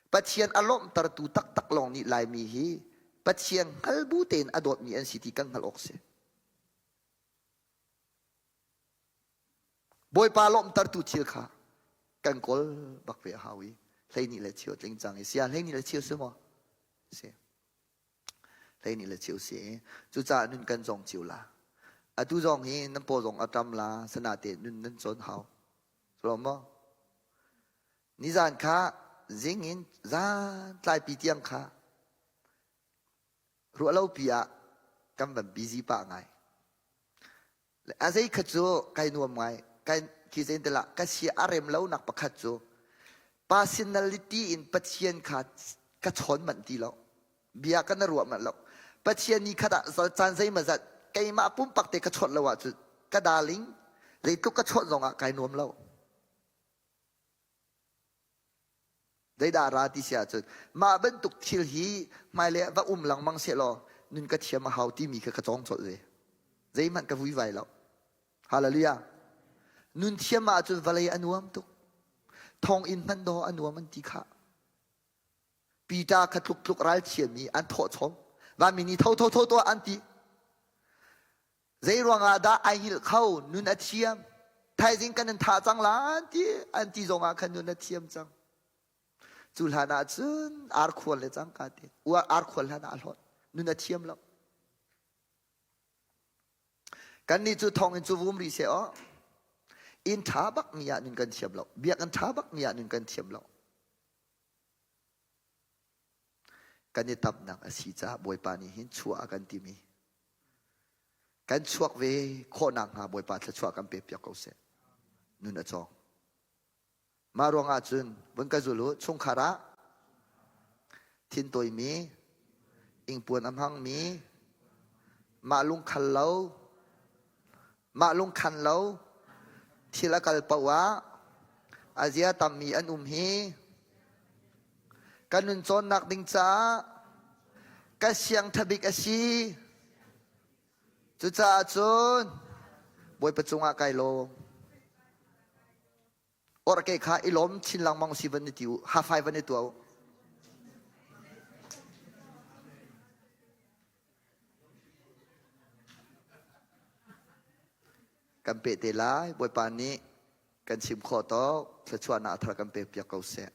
Pathian a lawmhtertu taktak lawng nih Laimi hi Pathian hngal bu tein a dawtmi an si ti kan hngalh awk si. Bawipa lawmhtertu thil kha kan kawl bak ve a hau i hleihnih le cheu tling cang i sia hleihnih le cheu si maw? Si. Hleihnih le cheu si. Cucaah nun kan zong cio la. Atu zong hi nan paw zong a ṭam la sanate nun nan cawn hau. Lo maw? Nizan kha zing in zan tlaipi tiang kha ruahlopi ah kan van busy pah ngai. A zei kha cu kai nuam ngai. Kai khi zein tela ka sia a rem lo nak pakhat cu personality in Pathian kha ka chawn manh ti lo. Bia ka na ruah manh lo. Pathian ni khat ah caan zeimazat keimah pumpak te ka chawnh lo ahcun ka darling zeitluk ka chawnh zong ah kai nuam lo. Zeidah ra ti si ahcun mah bantuk thil hi hmailei ah va um lengmang sehlaw nun ka thiam a hau timi kha ka cawng colh ve. Zeihmanh ka vuivai lo. Hallelujah. Nun thiam ahcun vawlei a nuam tuk. Thonginn hmanh dawh a nuam an ti khah. Peter kha tluk tluk ralchiami an thawh chom. Vanmi nih tho tho tho tuah an ti. Zei ruangah dah ai hngilh kho nun a thiam thaizing kan in thah cang la an ti an ti zong ah khan nun a thiam cang cu hlan ah cun ar khual le cangka te ar khual hlan ah a hlawt nun a thiam lo kannih cu thong in cu vum rih seh aw inn ṭha bak mi ah nun kan thiam lo biakinn ṭha bak mi ah nun kan thiam lo Kan i tamnak a si caah Bawipa nih hin chuah a kan timi. Kan chuak ve khawhnak hnga Bawipa thluachuah kan pek piak ko seh. Nun a cawng. Mah ruangah cun vun ka zul u chungkhar ah thin tawimi, ingpuan a hmangmi, mah lungkhal lo, mah lungkhan lo, thil a kal paoh ah a zia tammi an um hi Ka nun cawnnak ding caah ka siang ṭhabik a si. Cucaah cun Bawipa cungah kai lawm. Orke kha i lawm chin lengmang si van i ti u. Hafai van i tuah u. Kan peh te lai. Bawipa nih kan chim khawh tawk thluachuahnak thar kan pek piak ko seh.